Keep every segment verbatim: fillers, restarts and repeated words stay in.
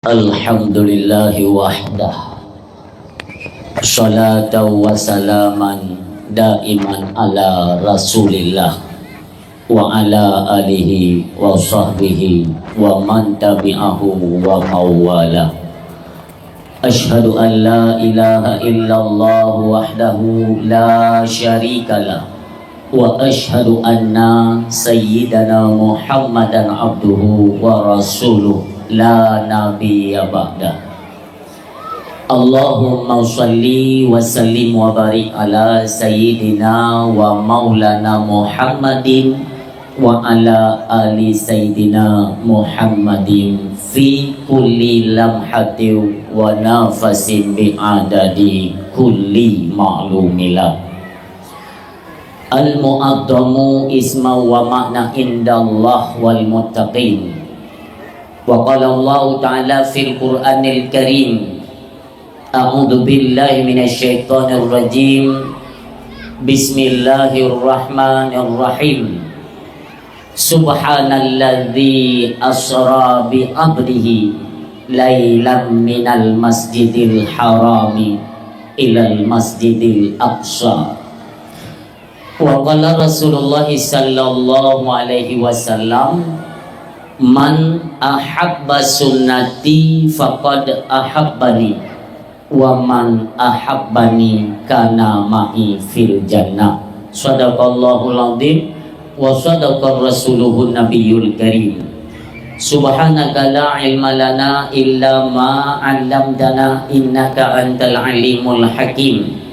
Alhamdulillahi wahdah. Salatan wa salaman daiman ala Rasulillah wa ala alihi wa sahbihi wa man tabi'ahu wa mawala. Asyhadu an la ilaha illallah wahdahu la syarikalah. Wa asyhadu anna sayyidana Muhammadan abduhu wa rasuluh la nabiyya ba'dah. Allahumma shalli wa sallim wa barik ala sayyidina wa maulana Muhammadin wa ala ali sayyidina Muhammadin fi kulli lamhatin wa nafasin bi adadi kulli ma'lumillah. Al-mu'azzamu isma wa ma'na indallah wal muttaqin. Wa qala Allahu ta'ala fil Qur'anil Karim, a'udzu billahi minasy syaithanir rajim. Bismillahirrahmanirrahim. Subhanalladzi asra bi abdihi lailam minal masjidil harami ilal masjidil aqsa. Wa qala Rasulullah sallallahu alaihi wasallam, "Man ahabba sunnati faqad ahabbani, wa man ahabbani kana ma'i fil jannah." Sadaqallahul azim wa sadaqa rasuluhun nabiyul karim. Subhanaka la ilma lana illa ma 'allamtana innaka antal alimul hakim.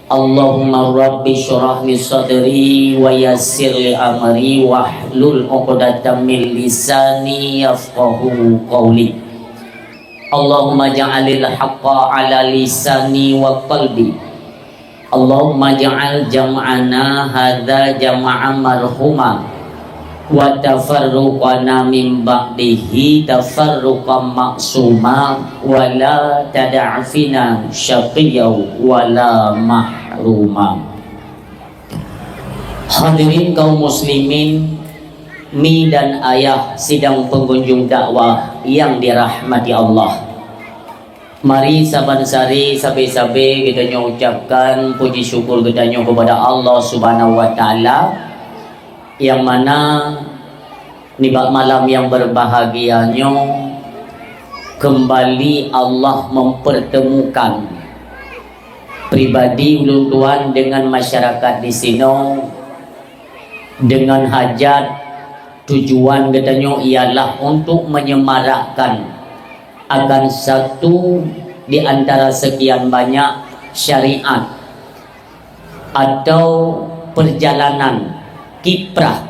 Allahumma rabbi syrah li sadri wa yassir li amri wahlul 'uqdatam min lisani yafqahu qawli. Allahumma ja'alil haqqa ala lisani wa qalbi. Allahumma ja'al jam'ana hadza jam'an marhuma wa tafarruqana min ba'dihi tafarruqan ma'suma wa la tada'fina syaqiyya wa la mahruma. Hadirin kaum muslimin, mi dan ayah sidang pengunjung dakwah yang dirahmati Allah. Mari saban sari sabe-sabe geutanyoe ucapkan puji syukur geutanyoe kepada Allah Subhanahu wa Taala, yang mana nibak malam yang berbahagia nyoe kembali Allah mempertemukan pribadi ulôn tuan dengan masyarakat di sinoe dengan hajat. Tujuan geutanyoe ialah untuk menyemarakkan akan satu di antara sekian banyak syariat atau perjalanan kiprah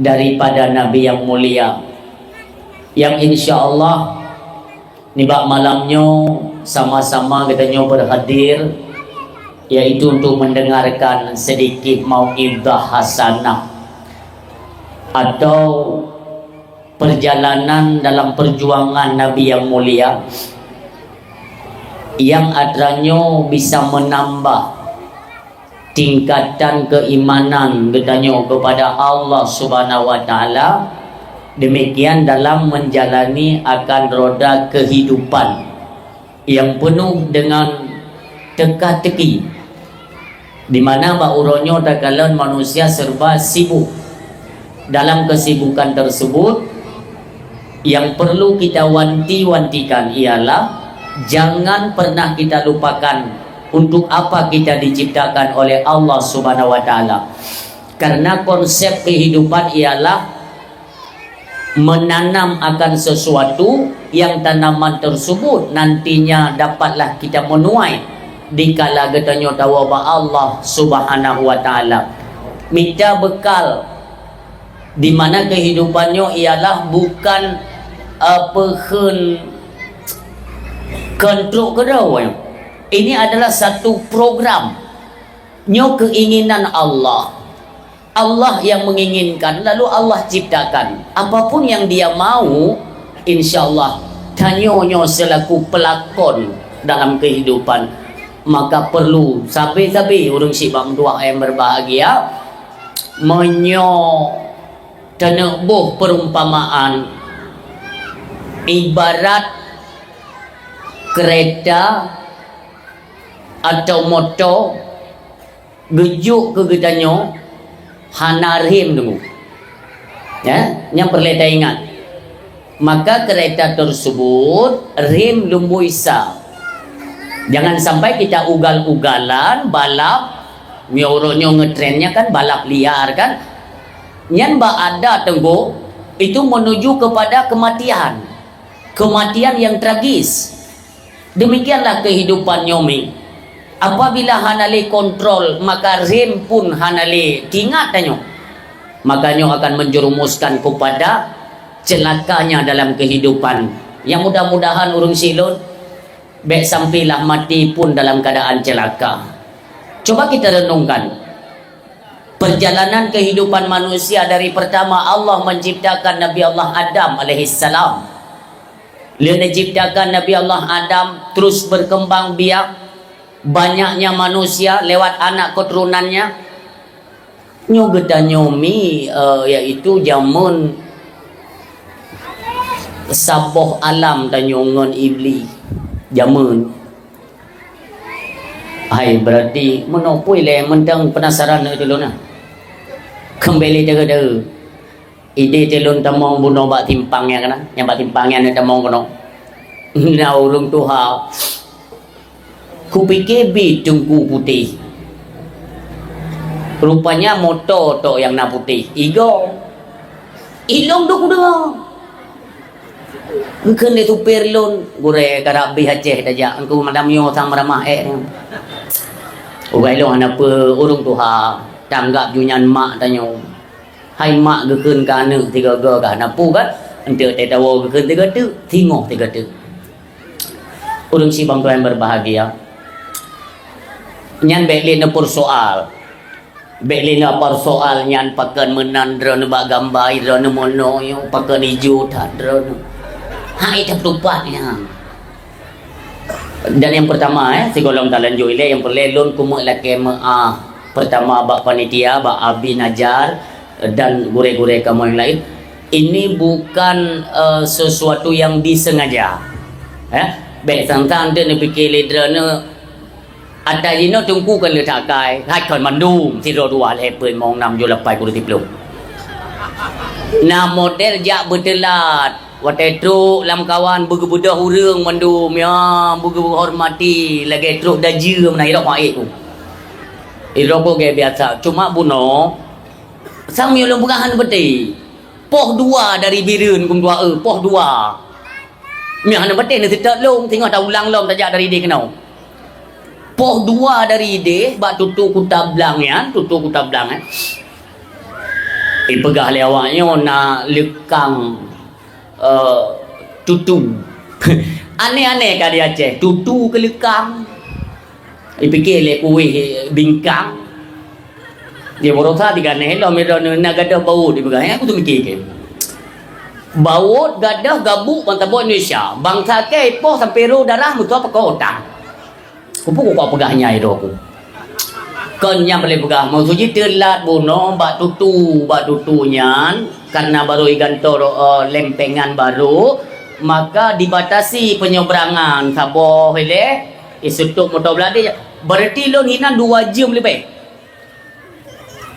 daripada Nabi yang mulia, yang insya Allah nibak malam nyoe sama-sama geutanyoe berhadir, yaitu untuk mendengarkan sedikit mau'izah hasanah atau perjalanan dalam perjuangan Nabi yang mulia, yang atra nyoe bisa menambah tingkatan keimanan geutanyoe kepada Allah Subhanahu wa Taala, demikian dalam menjalani akan roda kehidupan yang penuh dengan teka-teki, di mana bak uroe nyoe takalon manusia serba sibuk. Dalam kesibukan tersebut, yang perlu kita wanti-wantikan ialah jangan pernah kita lupakan untuk apa kita diciptakan oleh Allah Subhanahu wa Taala. Karena konsep kehidupan ialah menanam akan sesuatu yang tanaman tersebut nantinya dapatlah kita menuai di kala geutanyoe tawoe bak Allah Subhanahu wa Taala. Mita bekal di mana kehidupan nyoe ialah bukan, eh, peukheun kon trok keudroe. Ini adalah satu program. Nyoe keinginan Allah. Allah yang menginginkan, lalu Allah ciptakan. Apapun yang Dia mau, insya Allah, tanyoe nyoe selaku pelakon dalam kehidupan, maka perlu sabe-sabe ureuëng syiek bak meutuah nyang berbahagia, meunyoe taneuk boh perumpamaan, Ibarat keureta atau moto geujok keu geutanyoe hana rhem deungoe. Ya, nyang peureulée taingat. Maka keureta teuseubut rhem lumboi sa. Jangan sampai kita ugal-ugalan balap, meunyoe uroe nyoe ngetren nyan kan balap liar kan. Nyan bak adat teungku, itu menuju kepada kematian. Kematian yang tragis. Demikianlah kehidupan nyoe mi. Apabila hana lé kontrol, maka rhem pun hana lé tingat tanyoe. Maka nyoe akan menjerumuskan kepada celakanya dalam kehidupan. Yang mudah-mudahan ureuëng silon, bék sampailah mati pun dalam keadaan celaka. Coba kita renungkan. Perjalanan kehidupan manusia dari pertama Allah menciptakan Nabi Allah Adam alaihissalam. Lheueh diciptakan Nabi Allah Adam terus berkembang biak, banyaknya manusia lewat anak keturunannya. Nyoe geutanyoe mi, eh, yaitu jameun saboh alam tanyoe ngon Iblih. Jameun. Hai, berarti meunoe pui lé mantong penasaran lé tulôn na. Keumbali teuga-teuga. Idéh tulôn tamong bunoe bak timpang nyan kana, nyang bak timpang nyan tamong keunoe. Na ureuëng tuha. Kupike bit teungku putéh. Rupanya moto tok nyang na putéh. Igo. Ilong duk kudeungoe. Geukheun lé supir lôn, gurée karab bih Aceh tajak, engku madam nyoe sang meuramah ék nyoe. Ugai lôn hana peue ureuëng tuha, tanggab ju nyan mak tanyoe. Hai mak geukheun keu aneuëk tiga-tiga ka hana peue kan? Enteuk teuh tawoe geukheun tiga teuk, singoh tiga teuk. Ureuëng sibang Tuhan berbahagia. Nyan bék lé neupeusoal. Bék lé na peusoal nyan pakon meunan droeneuh bak gamba droeneuh mono nyoe pakon ijo that droeneuh. Hai teupeulupat nyan. Dan yang pertama, eh, sigohlom talanjut ilée, yang peureulée lôn keumeuk lakée meu'ah. Pertama bak panitia, bak Abi Najar, dan gurée-gurée kamoe yang lain. Ini bukan, eh, sesuatu yang disengaja. Eh, bék sang-sang teuh neupike lé droeneuh Ata jinoe teungku kan le that akai, hai kon mandum, sidroe dua lhée peuet limong nam jeuet lapan kureueng siplôh. Na model jak beuteulat, watée trok lam kawan beugeubeudôh ureuëng mandum, ya, beugeuhormati, lagée trok dajeue meunan irok maé ku. Irok ku gée biasa, cuma bunoe, sang meunyoe lôn peugah hana beutôi. Poh dua dari Bireuen kum dua e, poh dua. Meuh hana patéh neuseutôt lôn, singoh taulang lom tajak dari idéh keunoe. Poh dua dari idéh bak tutoe Kuta Blang nyan, tutoe Kuta Blang, eh. Ipeugah lé awak nyoe na leukang, eh, tutoe. Aneh-aneh ka di Aceh, tutoe keu leukang. Ipike lé kuweh bingkang. Di baroesa diganeh lom, na gadôh baut dipeugah. Nyan aku teumiké ke. Baut gadôh gabuk ban saboh Indonesia. Bansa kée ipoh sampoe rô darah meusoe pakon utang. Kupeue kupeugah nyan droe ku. Kon nyan boleh peugah, maksud jih teulat bunoe bak tutoe, bak tutoe nyan, karena baru igantoe, eh, lempengan baru, maka dibatasi penyeberangan saboh ilée. Iseutôt moto bladé, berarti lôn hinan dua jeuem leubeh.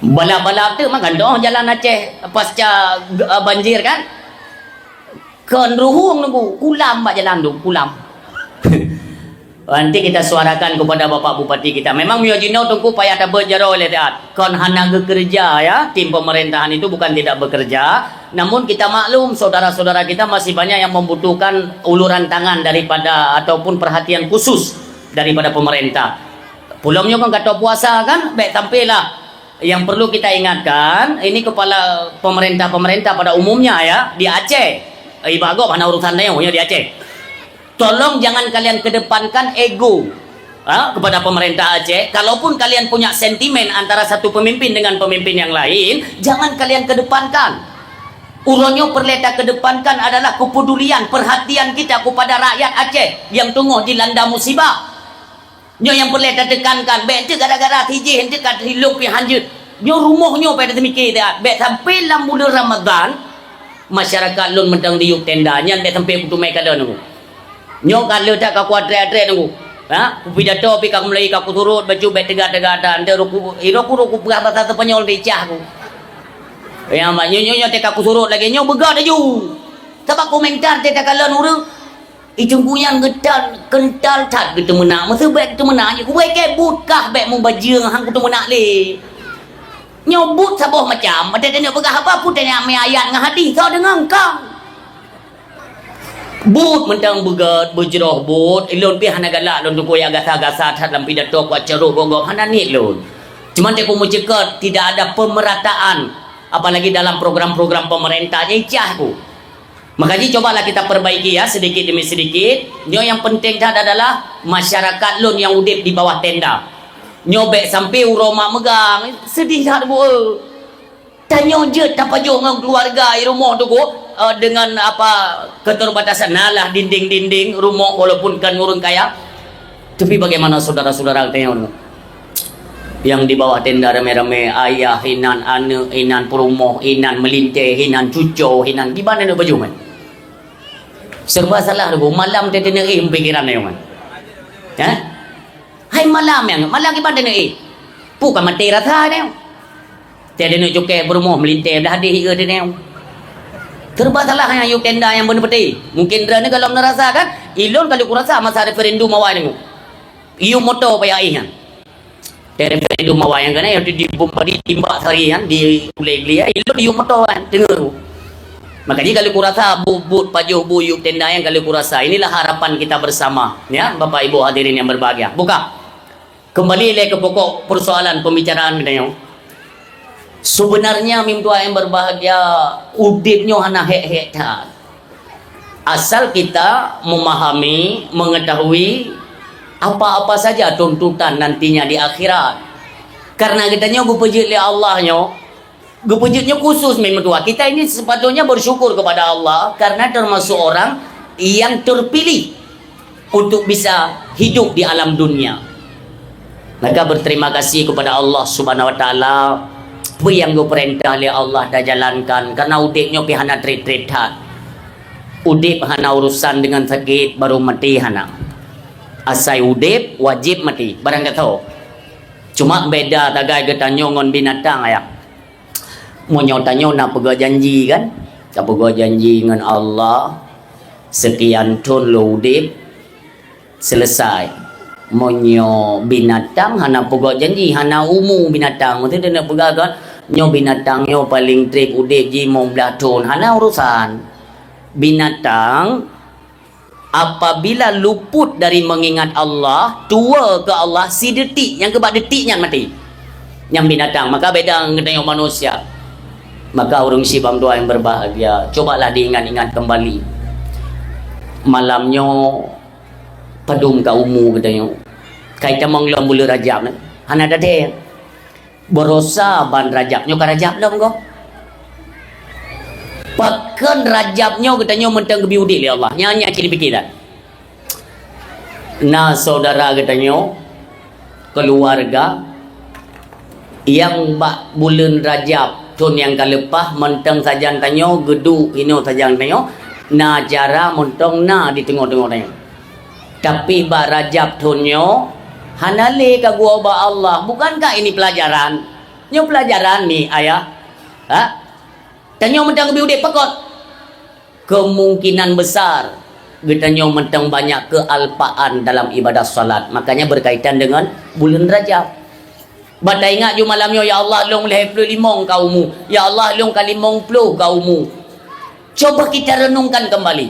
Balap-balap teuk meugantoh jalan Aceh pasca, eh, banjir kan. Kon ruhueng nunggu, kulam bak jalan tu, kulam. Nanti kita suarakan kepada Bapak Bupati kita. Memang miyueb jinoe teungku payah tabeuet jaroe lé taat. Kon hana geukeureuja ya, tim pemerintahan itu bukan tidak bekerja. Namun kita maklum, saudara-saudara kita masih banyak yang membutuhkan uluran tangan daripada ataupun perhatian khusus daripada pemerintah. Pulom nyoe kan gato puasa kan, bék sampailah. Yang perlu kita ingatkan, ini kepala pemerintah-pemerintah pada umumnya ya, di Aceh. Eh, ibagob hana urusan nyoe ya di Aceh. Tolong jangan kalian kedepankan ego, ha, kepada pemerintah Aceh. Kalaupun kalian punya sentimen antara satu pemimpin dengan pemimpin yang lain, jangan kalian kedepankan. Uroe nyoe peureulée takedepankan adalah kepedulian, perhatian kita kepada rakyat Aceh yang teungoh dilanda musibah. Nyoe nyang peureulée tatekankan, bék teuk gara-gara sijih, enteuk ka silop pih hanjeuet. Nyoe rumoh nyoe payah taseumike that, bék sampai lam buleuen Ramadhan, Masyarakat lôn mantong diyueb tenda, nyan bèk sampai kuteumèe kalon Teungku. Nyoe ka lheueh that ka kuatrek-atrek Teungku. Ha? Kupidato pih ka kumeulai ka kusurot, bacut bèk teuga-teuga that. Nteuk ruku, eh, ruku, ruku peugah basa Seupanyol dicah ku. Ya, mak, nyoe, nyoe, nyoe teuka kusurot lagèe nyoe beugöt laju. Sabab komentar teuka kalon ureueng. Ih, Teungku nyan geutal, kental that geuteumeunak. Meuseu bèk geuteumeunak, jih kuwèe kèe buet kah bèk mubajeueng han kuteumeunak lé. Nyoe buet saboh macam, watèe taneuk peugah haba pun tanyoe mé ayat ngon hadih, soe deungoe kah. Buet mantong beugöt, beujroh buet, ulôn pih hana galak lôn Teungku ya gasa-gasa that lam pidato kuat carôk gob-gob, hana niet lôn. Cuman teuk meuceukeut tidak ada pemerataan, apalagi dalam program-program pemerintah, nyan cah ku. Maka jih, cobalah kita perbaiki ya, sedikit demi sedikit. Nyoe nyang penting that adalah masyarakat lôn nyang udép di bawah tenda. Nyoe bèk sampai uroe mak meugang, seudeh that bu, eh. Tanyoe jeuet tapajoh ngon keuluwarga i rumoh Teungku, eh, dengan apa, keterbatasan. Nah lah dinding-dinding rumoh walaupun kan ureueng kaya. Tapi bagaimana saudara-saudara tanyoe nyang di bawah tenda ramé-ramé, ayah, inan, aneuk, inan peurumoh, inan meulintèe, inan cuco, inan kiban aneuk bajuh kan? Serba salah Teungku, malam teuteuneu éh pikiran tanyoe kan? Hah? Hai malam nyan, malam kiban teuneu éh. Pu ka maté rasa nyoe. Teuteuneu cukée peurumoh meulintèe dah hadih ié teuneu. Serba salah nyang yub tenda nyang beuneupeute. Mungkin droeneuh gohlom neurasa kan? Ilôn ka lheueh kurasa masa referendum awai nyoe. Yub moto payah éh nyan. Referendum awai nyan kan, eh, di, di Bombadi, timbak sehari kan, di Ulèe Gli, eh, ilôn yub moto kan, teungoh. Maka jih ka lheueh kurasa buet-buet pajoh bu yub tenda nyang ka lheueh kurasa. Inilah harapan kita bersama, ya, Bapak Ibu hadirin yang berbahagia. Buka. Kembali lé keu pokok persoalan pembicaraan geutanyoe. Sebenarnya, meutuah nyang berbahagia, udép nyoe hana hék-hék that. Asal kita memahami, mengetahui apa-apa saja tuntutan nantinya di akhirat. Karena geutanyoe geupeujeuet lé Allah nyoe, geupeujeuet nyoe khusus meutuah. Kita ini sepatutnya bersyukur kepada Allah karena termasuk orang yang terpilih untuk bisa hidup di alam dunia. Maka berterima kasih kepada Allah Subhanahu Wa Taala, peue nyang geupeurintah lé Allah tajalankan, karena udép nyoe pih hana trét-trét that. Udép hana urusan dengan sakét, baru maté hana. Asai udép, wajéb maté, barang gata. Cuma beda tagai geutanyoe ngon binatang, ayah. Meunyoe tanyoe na peugah janji kan? Tapeugoe janji ngon Allah, sekian thon lôn udép, selesai. Meunyoe binatang hana peugah janji, hana umu binatang. Maksud dia nak peugah kan, nyoe binatang nyoe paling trép udép jih limong blaih thon, hana urusan. Binatang apabila luput dari mengingat Allah, tuwo keu Allah sidetik, nyang keubat detik nyan maté. Nyang binatang, maka beda ngon geutanyoe manusia. Maka ureueng syiek bantuan yang berbahagia, cobalah diingat-ingat kembali. Malam nyoe padum ka umu geutanyoe. Kai tamong lom buleuen Rajab nyoe, hana tadeng. Barosa ban Rajab nyoe ka Rajab lom goh. Pakon Rajab nyoe geutanyoe mantong geubri udép lé Allah? Nyan, nyan cit dipike that. Na syedara geutanyoe, keuluwarga, nyang bak buleuen Rajab thon nyang ka leupah mantong sajan tanyoe geuduek inoe sajan tanyoe, na acara mantong na di teungoh-teungoh tanyoe. Tapi bak Rajab thon nyoe hana lé ka geuwoe bak Allah. Bukankah ini pelajaran? Nyoe pelajaran ni, ayah. Ha? Tanyoe mantong geubri udép pakon? Kemungkinan besar geutanyoe mantong banyak kealpaan dalam ibadah salat. Makanya berkaitan dengan buleuen Rajab. Bah taingat ju malam nyoe, "Ya Allah, lôn lhèe ploh limong ka umu. Ya Allah, lôn ka limong ploh ka umu." Coba kita renungkan kembali.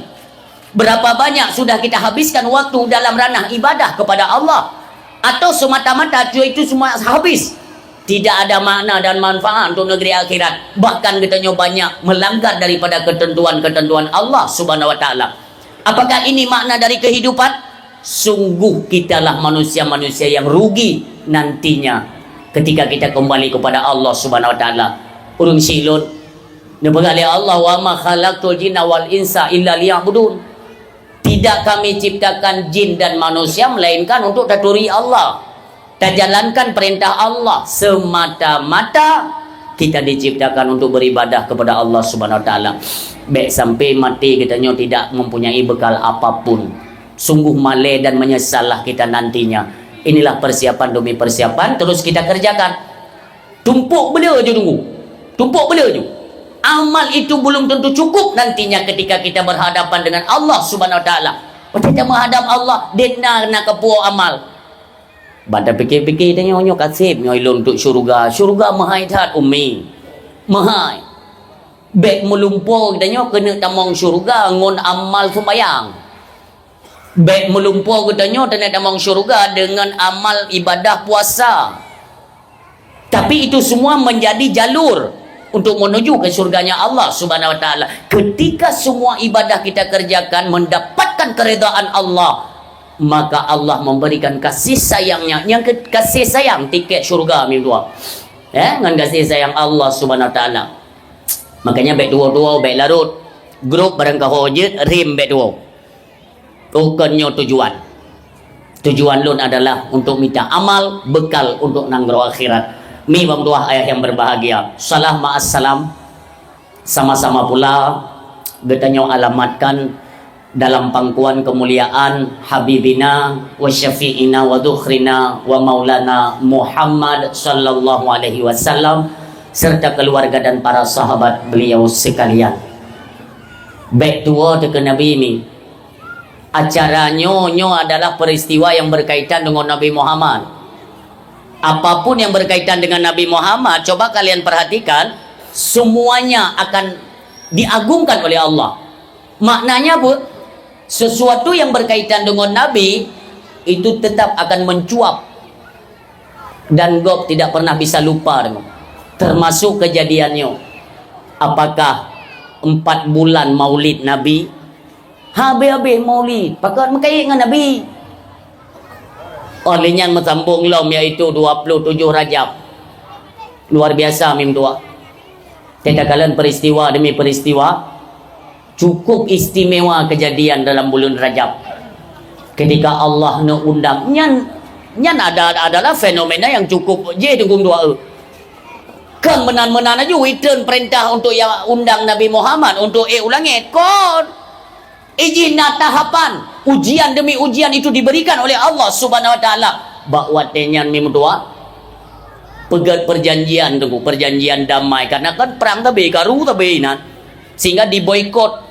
Berapa banyak sudah kita habiskan waktu dalam ranah ibadah kepada Allah? Atau semata-mata itu semua habis? Tidak ada makna dan manfaat untuk negeri akhirat. Bahkan geutanyoe banyak melanggar daripada ketentuan-ketentuan Allah Subhanahu wa Taala. Apakah ini makna dari kehidupan? Sungguh kitalah manusia-manusia yang rugi nantinya ketika kita kembali kepada Allah Subhanahu wa Taala. Ureueng syiek lôn, neupeugah lé Allah, "Wa ma khalaqtul jinna wal insa illa liya'budun." Tidak Kami ciptakan jin dan manusia melainkan untuk taturi Allah, tajalankan perintah Allah. Semata-mata kita diciptakan untuk beribadah kepada Allah Subhanahu wa Taala. Bèk sampai maté geutanyoe tidak mempunyai bekal apapun. Sungguh malèe dan menyesallah kita nantinya. Inilah persiapan demi persiapan, terus kita kerjakan. Tumpôk beu le ju tunggu. Tumpôk beu le ju. Amal itu belum tentu cukup nantinya ketika kita berhadapan dengan Allah Subhanahu Wa Taala. Watèe ta meuhadap Allah, dèh na, na keupeue amal. Ban tapikir-pikir tanyoe, nyoe ka sép nyoe ilôn untuk syeuruga. Syeuruga meuhai that, Umi. Meuhai. Bèk meulumpoe geutanyoe keuneuk tamong syeuruga ngon amal sumbayang. Bèk meulumpoe geutanyoe keuneuk tamong syeuruga deungon amal ibadah puasa. Tapi itu semua menjadi jalur untuk menuju ke syurganya Allah Subhanahu Wa Taala. Ketika semua ibadah kita kerjakan mendapatkan keridhaan Allah, maka Allah memberikan kasih sayangnya, nyang ke-, kasih sayang tiket syurga meutuah. Eh, ngon kasih sayang Allah Subhanahu Wa Taala. Makanya bèk tuwo-tuwo, bèk larot. Grup barangkaho jeuet, rem bèk tuwo. Bukon nyoe tujuan. Tujuan lôn adalah untuk mita amal bekal untuk nanggroe akhirat. Mi bang tuah ayah yang berbahagia. Salam ma'as salam. Sama-sama pula geutanyoe alamatkan dalam pangkuan kemuliaan Habibina wa Syafi'ina wa Dzukhrina wa Maulana Muhammad sallallahu alaihi wasallam serta keluarga dan para sahabat beliau sekalian. Bèk tuwo teuh keu Nabi mi. Acara nyoe, nyoe adalah peristiwa yang berkaitan dengan Nabi Muhammad. Apapun yang berkaitan dengan Nabi Muhammad, coba kalian perhatikan, semuanya akan diagungkan oleh Allah. Maknanya apa? Sesuatu yang berkaitan dengan Nabi, itu tetap akan mencuap. Dan gob tidak pernah bisa lupa, termasuk kejadian nyoe. Apakah empat bulan maulid Nabi? Habéh-habéh maulid, pakon meukait ngon Nabi. Óh lheueh nyan meusambông lom, yaitu dua puluh tujoh Rajab. Luar biasa meutuah. Teuka kalon peristiwa demi peristiwa, cukup istimewa kejadian dalam bulan Rajab. Ketika Allah neuundang, nyan, nyan ada, adalah fenomena yang cukup jih dukung doa. Kon meunan-meunan laju itreun peurintah untuk ya undang Nabi Muhammad untuk ék u langét. Kon. Ijih na tahapan, ujian demi ujian itu diberikan oleh Allah Subhanahu Wa Taala. Bak watée nyan mi meutuah, peugét perjanjian teungku, perjanjian damai. Karena kan perang tabe, karu tabe inan. Sehingga diboikot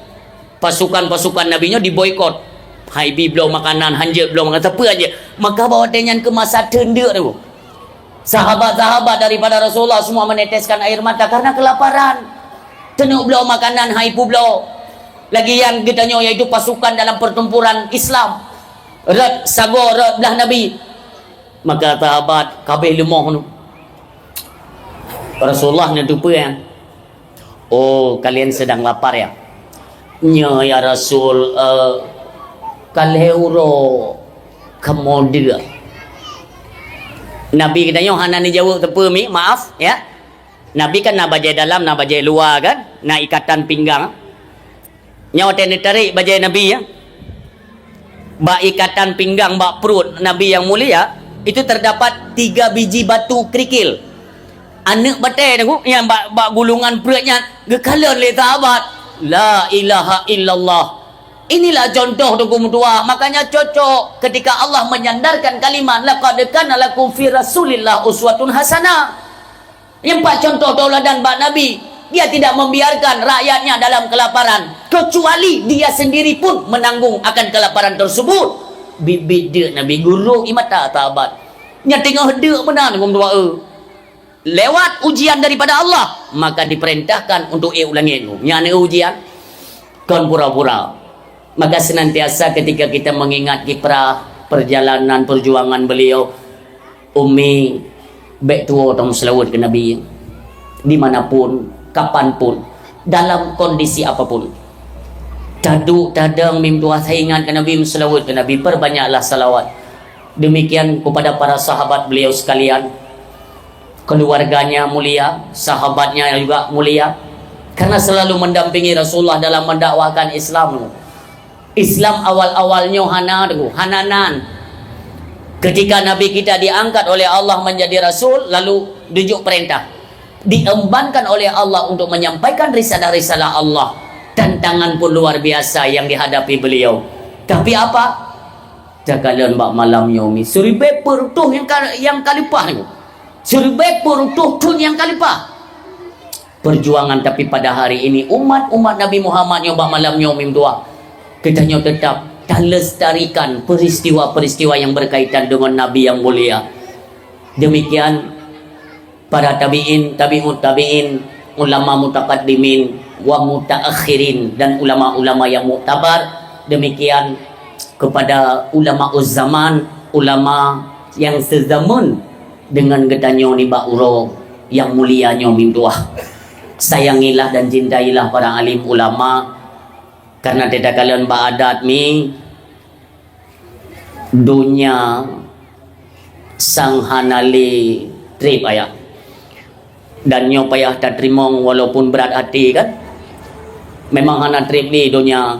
pasukan-pasukan Nabi nyoe diboikot. Hai bi bloe makanan, hanjeuet bloe makanan, sapeue hanjeuet. Maka bak watée nyan keu masa teundeuk teungku. Sahabat-sahabat daripada Rasulullah semua meneteskan air mata karena kelaparan. Teundeuk bloe makanan hai peubloe. Lagi nyang geutanyoe yaitu pasukan dalam pertempuran Islam. Rot sagoe rot blah Nabi. Maka sahabat kabeh leumoh nyoe. Rasulullah neuteupeue, "Oh, kalian sedang lapar ya?" "Nyo ya Rasul, eh, ka lhée uroe kamoe deuk." Nabi geutanyoe hana neujaweueb sapeue mi, maaf ya. Nabi kan na bajée dalam, na bajée luwa kan, na ikatan pinggang. Nyoe watée neutarek bajée Nabi ya. Bak ikatan pinggang bak pruet Nabi yang mulia, itu terdapat tiga biji batu kerikil. Aneuk batée teungku nyang bak, bak gulungan pruet nyan geukalon lé sahabat. La ilaha illallah. Inilah contoh teungku meutuah, makanya cocok ketika Allah menyandarkan kalimat, "Laqad kana lakum fi Rasulillah uswatun hasanah." Nyan pat contoh tauladan bak Nabi, dia tidak membiarkan rakyatnya dalam kelaparan, kecuali dia sendiri pun menanggung akan kelaparan tersebut. Biet-biet deuk Nabi gurok ie mata sahabat. Nyan teungoh deuk meunan teungku meutuah. Lewat ujian daripada Allah, maka diperintahkan untuk ék u langét. Nyan ujian, kon pura-pura. Maka senantiasa ketika kita mengingat kiprah perjalanan perjuangan beliau, Umi, bék tuwoe tameuseulaweuet keu Nabi, dimanapun, kapanpun, dalam kondisi apapun. Taduek tadong mi meutuah taingat keu Nabi, meuseulaweuet keu Nabi, perbanyaklah salawat. Demikian kepada para sahabat beliau sekalian, keluarganya mulia, sahabatnya juga mulia, karena selalu mendampingi Rasulullah dalam mendakwahkan Islam. Islam awal-awal nyoe hana teungku, hana nan. Ketika Nabi kita diangkat oleh Allah menjadi Rasul, lalu dijok perintah, diembankan oleh Allah untuk menyampaikan risalah-risalah Allah. Tantangan pun luar biasa yang dihadapi beliau. Tapi apa? Takalon bak malam nyoe mi, siribèe peuet reutôh nyang ka, nyang ka leupah nyoe. Siribèe peuet reutôh thon nyang ka leupah. Perjuangan, tapi pada hari ini umat-umat Nabi Muhammad nyoe bak malam nyoe mi meutuah, geutanyoe tetap talestarikan peristiwa-peristiwa yang berkaitan dengan Nabi yang mulia. Demikian para tabi'in, tabi'ut tabi'in, ulama mutaqaddimin wa mutaakhirin, dan ulama-ulama yang muktabar. Demikian kepada ulama zaman, ulama yang sezaman dengan geutanyoe nibak uroe yang mulia nyoe mi meutuah. Sayangilah dan cintailah para alim ulama, karena takalon bak adat mi, donya sang hana lé treb, ayah. Dan nyoe payah tateurimong walaupun berat hati, kan? Memang hana treb lé donya.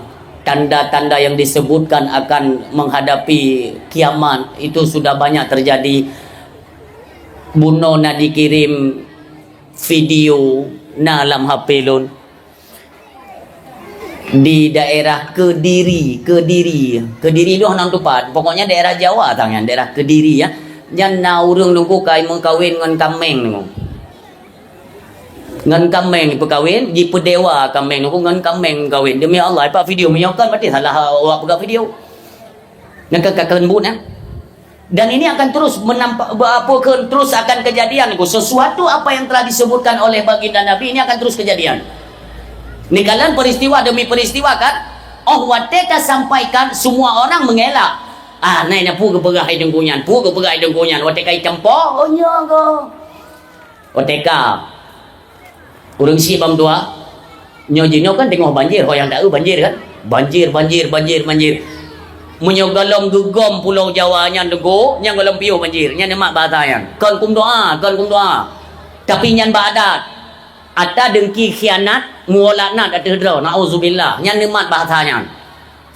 Tanda-tanda yang disebutkan akan menghadapi kiamat itu sudah banyak terjadi. Bunoe na dikirim video na lam H P lôn. Di daerah Kediri, Kediri. Kediri tu hana teumpat. Pokoknya daerah Jawa tangan, daerah Kediri, ya. Nyan na ureueng nunggu kai meukawen ngon kameng nunggu. Ngon kameng peukawen, jipeudewa kameng nunggu ngon kameng meukawen. Demi Allah, ipak video meunyoe kan berarti salah awak peugah video. Nyan kan kakak lembut, ya. Dan ini akan terus menampak, apa ke, terus akan kejadian, ku. Sesuatu apa yang telah disebutkan oleh baginda Nabi ini akan terus kejadian. Ni kalian peristiwa demi peristiwa, kan? Oh, watèe tasampaikan, semua orang mengelak. Ah, nai na pu geupeugah hai deungon nyan, pu geupeugah hai deungon nyan. Watèe kai tempo, oh, nyoe go. Watèe ka ureueng syiek bak meutuah, nyoe jinoe kan teungoh banjir, ho nyang taeu banjir kan? Banjir, banjir, banjir, banjir. Meunyoe gohlom geugom Pulo Jawa nyan teungku, nyan gohlom piôh banjir, nyan neumat bahasa nyan. Kon kum doa, kon kum doa. Tapi nyan bak adat. Ata deungki khianat, muoh laknat ateueh droe, naudzubillah. Nyan neumat bahasa nyan.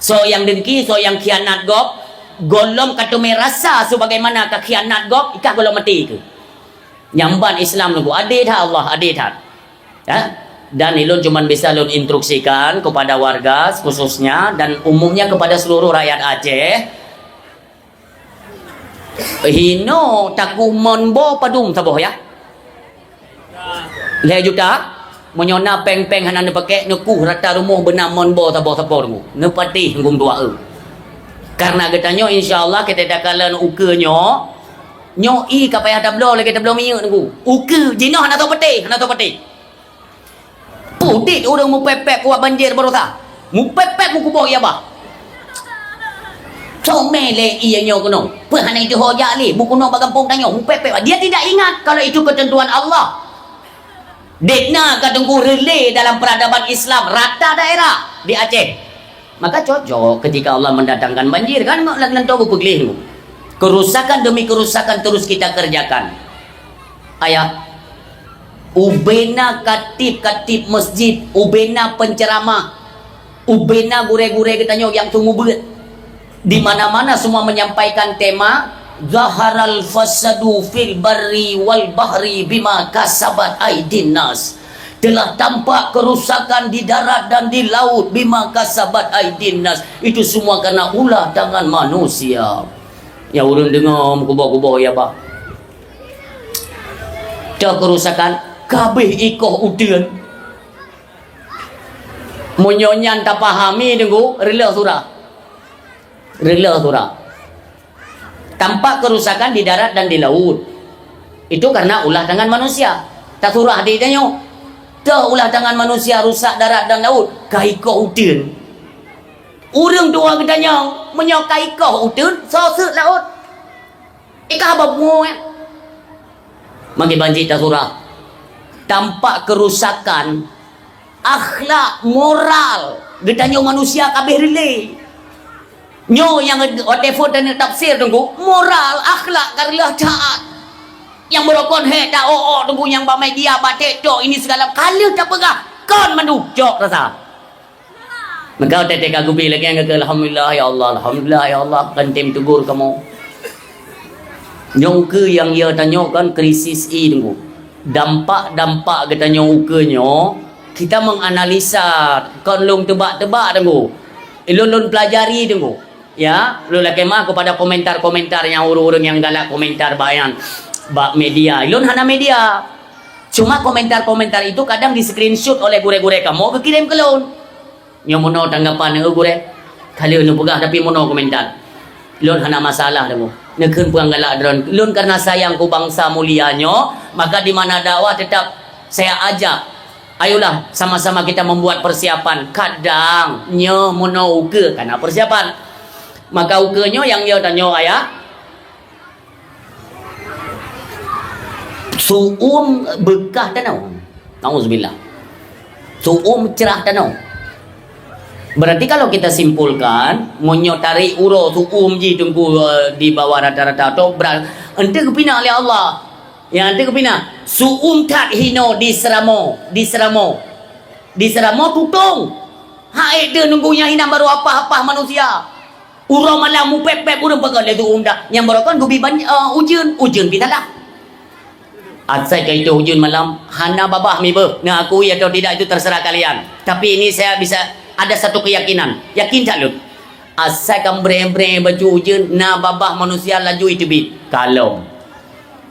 Soe nyang deungki, soe nyang khianat gob, gohlom ka teumé rasa sebagaimana ka khianat gob, ikah gohlom maté keuh. Nyang ban Islam nunggu adé that Allah, adé that. Ya? Dan ilôn cuman bisa lôn instruksikan kepada warga khususnya dan umumnya kepada seluruh rakyat Aceh. Hino taku mon bo padum saboh ya. Lhèe juta, meunyoe na péng-péng hana neupakék, neukuh rata rumoh beuna mon bo saboh-saboh rumoh. Neupatéh ngon dua e. Karena geutanyoe insya Allah kita takalon ukeue nyoe, Nyoe ie ka payah tabloe lagèe tabloe minyeuk nunggu. Ukeue jinoe hana soe patéh, hana soe patéh. Peutit ureueng mupèp-pèp kuat banjir baroesa. Mupèp-pèp meukuboh ie bah. Comè lé ie nyoe keunoe. Peue hana iteuho jak lé, bukeunoe bak gampông tanyoe. Mupèp-pèp. Dia tidak ingat kalau itu ketentuan Allah. Dek na ka teungku rele dalam peradaban Islam rata daerah di Aceh. Maka cocok ketika Allah mendatangkan banjir, kan? Mak lagèe nyan beupeugléh nyoe. Kerusakan demi kerusakan terus kita kerjakan. Ayah, ubena katib-katib masjid, ubena penceramah, ubena gurèe-gurèe geutanyoe nyang seumeubeuet. Di mana-mana semua menyampaikan tema, "Zaharal fasadu fil barri wal bahri bima kasabat aidin nas." Telah tampak kerusakan di darat dan di laut, bima kasabat aidin nas. Itu semua karena ulah tangan manusia. Ya, ureueng deungoe meukuboh-kuboh ie bah. Toh kerusakan, kabeh ikoh uteuen. Meunyoe nyan tapahami, deungoe, reuloh surah. Reuloh surah. Tampak kerusakan di darat dan di laut. Itu karena ulah tangan manusia. Tasurah di tanyoe. Toh ulah tangan manusia rusak darat dan laut. Ka ikoh uteuen. Ureueng tuha geutanyoe, meunyoe ka ikoh uteuen, soe seuk laôt. Ikah haba pungo, eh. Magi banjir tasurah. Tampak kerusakan akhlak, moral geutanyoe manusia kabeh rele. Nyoe nyang watèe phon taneuk tafsir teungku, moral, akhlak ka reuloh that. Nyang beurokon hék taok-ok teungku nyang bak media, bak TikTok, ini segala ka lheueh tapeugah kon mandum cok rasa. Maka watèe ka geubi lagèe nyan, alhamdulillah ya Allah, alhamdulillah ya Allah, kan tem tegur kamoe. Nyoe ukeue nyang ya tanyoe kan krisis ie teungku. Dampak-dampak geutanyoe ukeue nyoe, Kita menganalisa, kon lôn teuba-teuba Teungku. Lôn, lôn pelajari Teungku. Ya, lôn lakée maaf kepada komentar-komentar nyang ureuëng-ureuëng nyang galak komentar bak nyan, bak media. Lôn hana media. Cuma komentar-komentar itu kadang di-screenshot oleh gurée-gurée kamoe geukirim keu lôn. Nyoe meunoe tanggapan neueu gurée. Ka lheueh neupeugah tapi meunoe komentar. Lôn hana masalah Teungku. Neukheun peue nyang galak droen. Lôn karena sayang keu bansa mulia nyoe, maka di mana dakwah tetap saya ajak. Ayolah sama-sama kita membuat persiapan. Kadang nyoe meunoe ukeue kana persiapan. Maka ukeue nyoe nyang nyoe tanyoe ayah. Su'um beukah tanoh. Nauzubillah. Su'um cerah tanoh. Berarti kalau kita simpulkan, meunyoe tarék uroe su'um jih Teungku, eh, di bawah rata-rata atau berat, enteuk geupinah lé Allah. Ya, enteuk geupinah. Su'um that hino diseuramoe, diseuramoe. Diseuramoe tutong. Hai deuh Teungku nyang hinan barô apah-apah manusia. Uroe malam mupép-pép ureuëng peugah lé su'um dah. Nyang barô kon geubi ban-, eh, ujeuen, ujeuen pih salah. Asai ka itu ujeuen malam, hana babah mi beuh. Nah, akui atau tidak itu terserah kalian. Tapi ini saya bisa ada satu keyakinan. Yakin that lôn. Asai ka breng-breng bacut ujeuen, na babah manusia laju iteubiet. Kalom.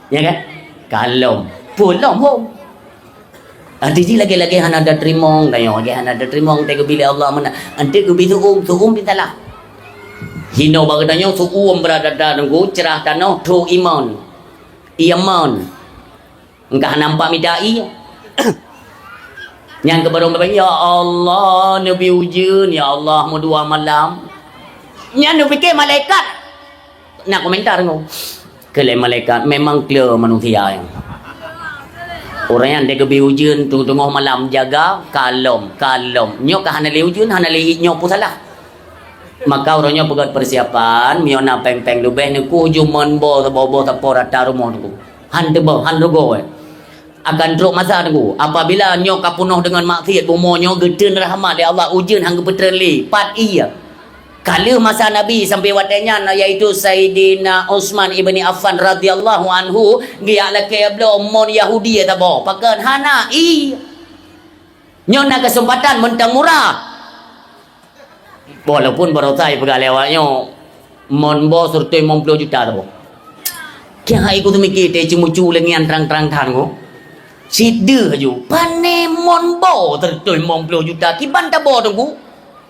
Ya kan? Kalom. Pulom hom. Até jih lagée-lagée hana tateurimong, tanyoe lagée hana tateurimong, teuh geubi lé Allah meunan. Até geubi su'um, su'um pih salah. Hino bak geutanyoe su'um beurata Teungku, cerah tanoh, trok iman. Iman. Engkah nampak mita ié. Nyang keu barong-barong, "Ya Allah, neubi ujeuen, ya Allah, meudua malam." Nyan neupike malaikat. Na komentar nyoe. Keu lé malaikat, memang kle manusia nyan. Ureuëng nyan deuh geubi ujeuen teungoh-teungoh malam jaga, kalom, kalom. Nyoe ka hana lé ujeuen, hana lé nyoe pun salah. Maka uroe nyoe peugét persiapan, meunyoe na péng-péng leubeh neukoh ju mon bo, saboh boh sapo rata rumoh Teungku. Han teuboh, han rugoe. Akan trok masa Teungku, apabila nyoe ka peunoh deungon maksiat, bumoe nyoe geuteun rahmat lé Allah, ujeuen han geupeutreun lé, pat ié. Ka lheueh masa Nabi sampai watée nyan, yaitu Saidina Utsman ibni Affan radhiyallahu anhu, geujak lakée bloe mon Yahudi saboh. Pakon hana ié. Nyoe na keuseumpatan meuntang murah. Walaupun barosa jipeugah lé awak nyoe, mon bo seureutôh limong ploh juta saboh. Kiah hai ku teumiki teuh ceumucu lé ngian trang-trang that Teungku. Cit deuh aju, pané mon bo seureutôh limong ploh juta, kiban taboh Teungku.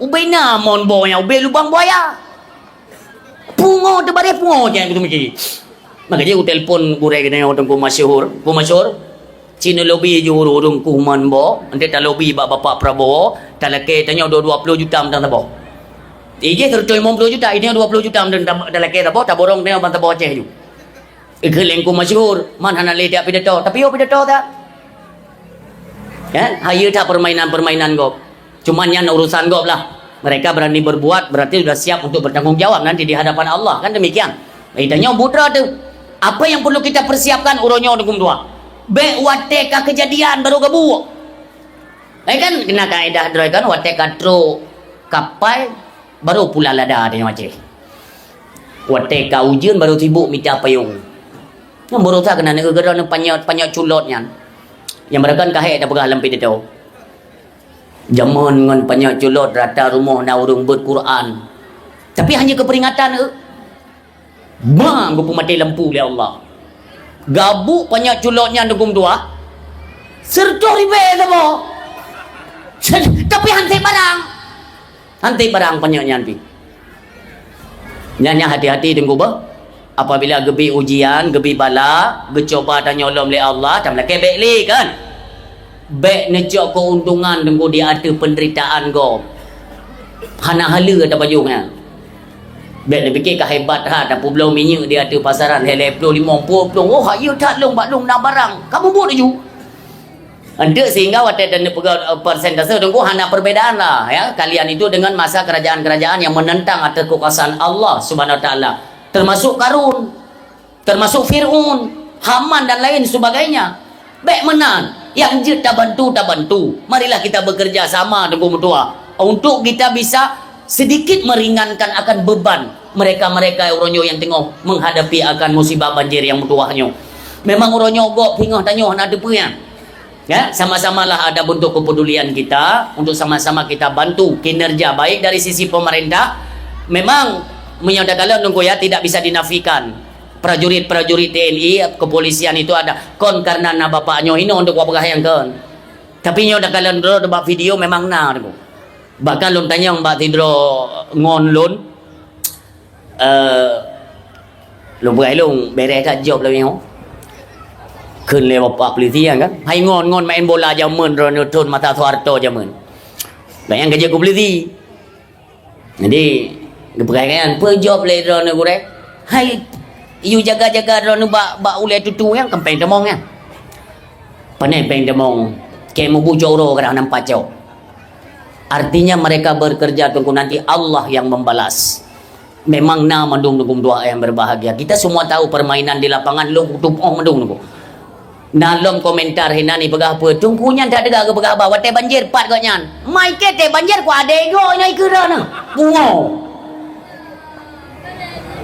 Ubé na mon bo nyang ubé lubang buaya. Pungo teubareh pungo nyang ku teumiki. Maka jih ku telepon gurée geutanyoe Teungku Masyhur. Teungku Masyhur, ci neulobi ju ureuëng-ureuëng kuh mon bo, enteuk talobi bak Bapak Prabowo, talakée tanyoe dua, dua ploh juta mantong saboh. Ijih seureutôh limong ploh juta, ijih dua ploh juta mantong ta-, talakée saboh, taborong tanyoe ban saboh Aceh ju. Ikheun lé Teungku Masyhur, man hana lé jak pidato, tapi yo pidato that. Ya, hayeue that permainan-permainan gob. Cuman nyan urusan gob lah. Mereka berani berbuat, berarti sudah siap untuk bertanggung jawab nanti di hadapan Allah. Kan demikian. Jadi, tanyoe buet droe teuh. Apa yang perlu kita persiapkan uroe nyoe Teungku meutuah? Bék watée ka keujadian baru gabuk. Eh kan, kena kaedah droe kan, watée ka trok kapai, baru pula lada di Aceh. Watée ka ujeuen, baru sibuk mita payong. Nyang barosa keunan neueu keudroe panyöt, panyöt culot nyan. Nyang baroe kan ka hék tapeugah lam pidato. Jameun ngon panyöt culot rata rumoh na ureuëng beuet Quran. Tapi hanya keu peuringatan, eh. Bang, geupeumaté lampu lé Allah. Gabuk panyöt culot nyan Teungku meutuah. Seureutôh ribée saboh. Tapi han sép barang. Han sép barang panyöt nyan pih. Nyan, nyan hati-hati Teungku beuh. Apabila geubi ujian, geubi bala, geucuba tanyoe lom lé Allah, tameulakée bék lé kan. Bék neucok keuntungan Teungku di ateueh penderitaan gob. Hana haleue tapajoh nyan. Bék neupike ka hebat that, tapeubloe minyeuk di ateueh pasaran, lhée ploh, limong ploh, oh, hayeue that lôn, bak lôn na barang. Kamu buet laju. Enteuk sehingga watée dan neupeugah, eh, persentase Teungku hana perbedaan lah, ya. Kalian itu dengan masa kerajaan-kerajaan yang menentang atas kekuasaan Allah Subhanahu Wa Taala. Termasuk Karun, termasuk Fir'aun, Haman dan lain sebagainya. Bék meunan, nyang jeuet tabantu, tabantu. Marilah kita bekerja sama Teungku meutuah untuk kita bisa sedikit meringankan akan beban mereka-mereka uroe nyoe nyang teungoh menghadapi akan musibah banjir nyang meutuah nyoe. Memang uroe nyoe gob singoh tanyoe hana teupeue nyan. Ya, sama-samalah ada bentuk kepedulian kita untuk sama-sama kita bantu kinerja baik dari sisi pemerintah. Memang meunyoe takalon Teungku ya, tidak bisa dinafikan. Prajurit-prajurit T N I, kepolisian itu ada. Kon karena na bapak nyoe hino untuk wak peugah nyang kon. Tapi nyoe takalon droe bak video memang na Teungku. Bahkan lôn tanyong bak sidroe ngon lôn, eh, lôn peugah lôn, bereh that job lagèe nyoe. Kheun lé bapak polisi kan. Hai ngon, ngon main bola jameun droeneuh thon masa Soeharto jameun. Banyak kerja ku polisi. Jadi, geupeugah kan, peue job lé droeneuh gurèe? Hai, yue jaga-jaga droeneuh bak, bak ulèe tutu nyang keumpeng teumong nyan. Pane péng teumong, keu mubu cok uroe kadang nampak cok. Artinya mereka bekerja Teungku, nanti Allah yang membalas. Memang na mandum Teungku meutuah yang berbahagia. Kita semua tahu permainan di lapangan lôn kutup oh mandum Teungku. Na lom komentar hinan ipeugah peue, Teungku nyan that teuga geupeugah haba watèe banjir pat gobnyan. Mai keu tée banjir ku adé gok nyoe ikeu droeneuh. Pungo.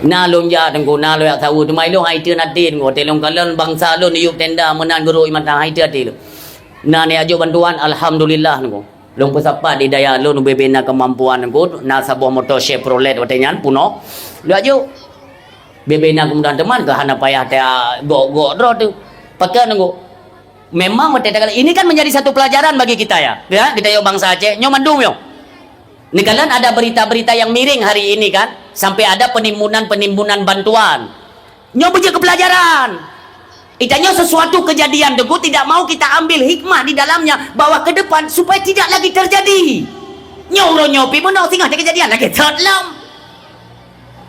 Na lôn jak Teungku, na lôn jak saweue, teuma ilôn hai teuen até Teungku. Watèe lôn kalon bansa lôn iyup tenda meunan geurok ié mata, hai teuen até lôn. Na neujak jok bantuan, alhamdulillah Teungku. Lôn peusapat di daya lôn ubé-bé na keumampuan Teungku, na saboh moto Chevrolet watèe nyan peunoh. Lôn jak jok. Ubé-bé na keumudahan teuma keu hana payah ta gok-gok droe teuh. Pakon Teungku? Memang watèe takalon, ini kan menjadi satu pelajaran bagi kita ya. Ya, kita yuk bansa Aceh, nyoe mandum nyoe. Neukalon ada berita-berita yang miring hari ini kan, sampai ada penimbunan-penimbunan bantuan. Nyoe beujeuet keu pelajaran. Itanyoe sesuatu kejadian Teungku tidak mau kita ambil hikmah di dalamnya bahwa ke depan supaya tidak lagi terjadi. Nyoe uroe nyoe pih meunoe singoh kejadian lagèe thot lom.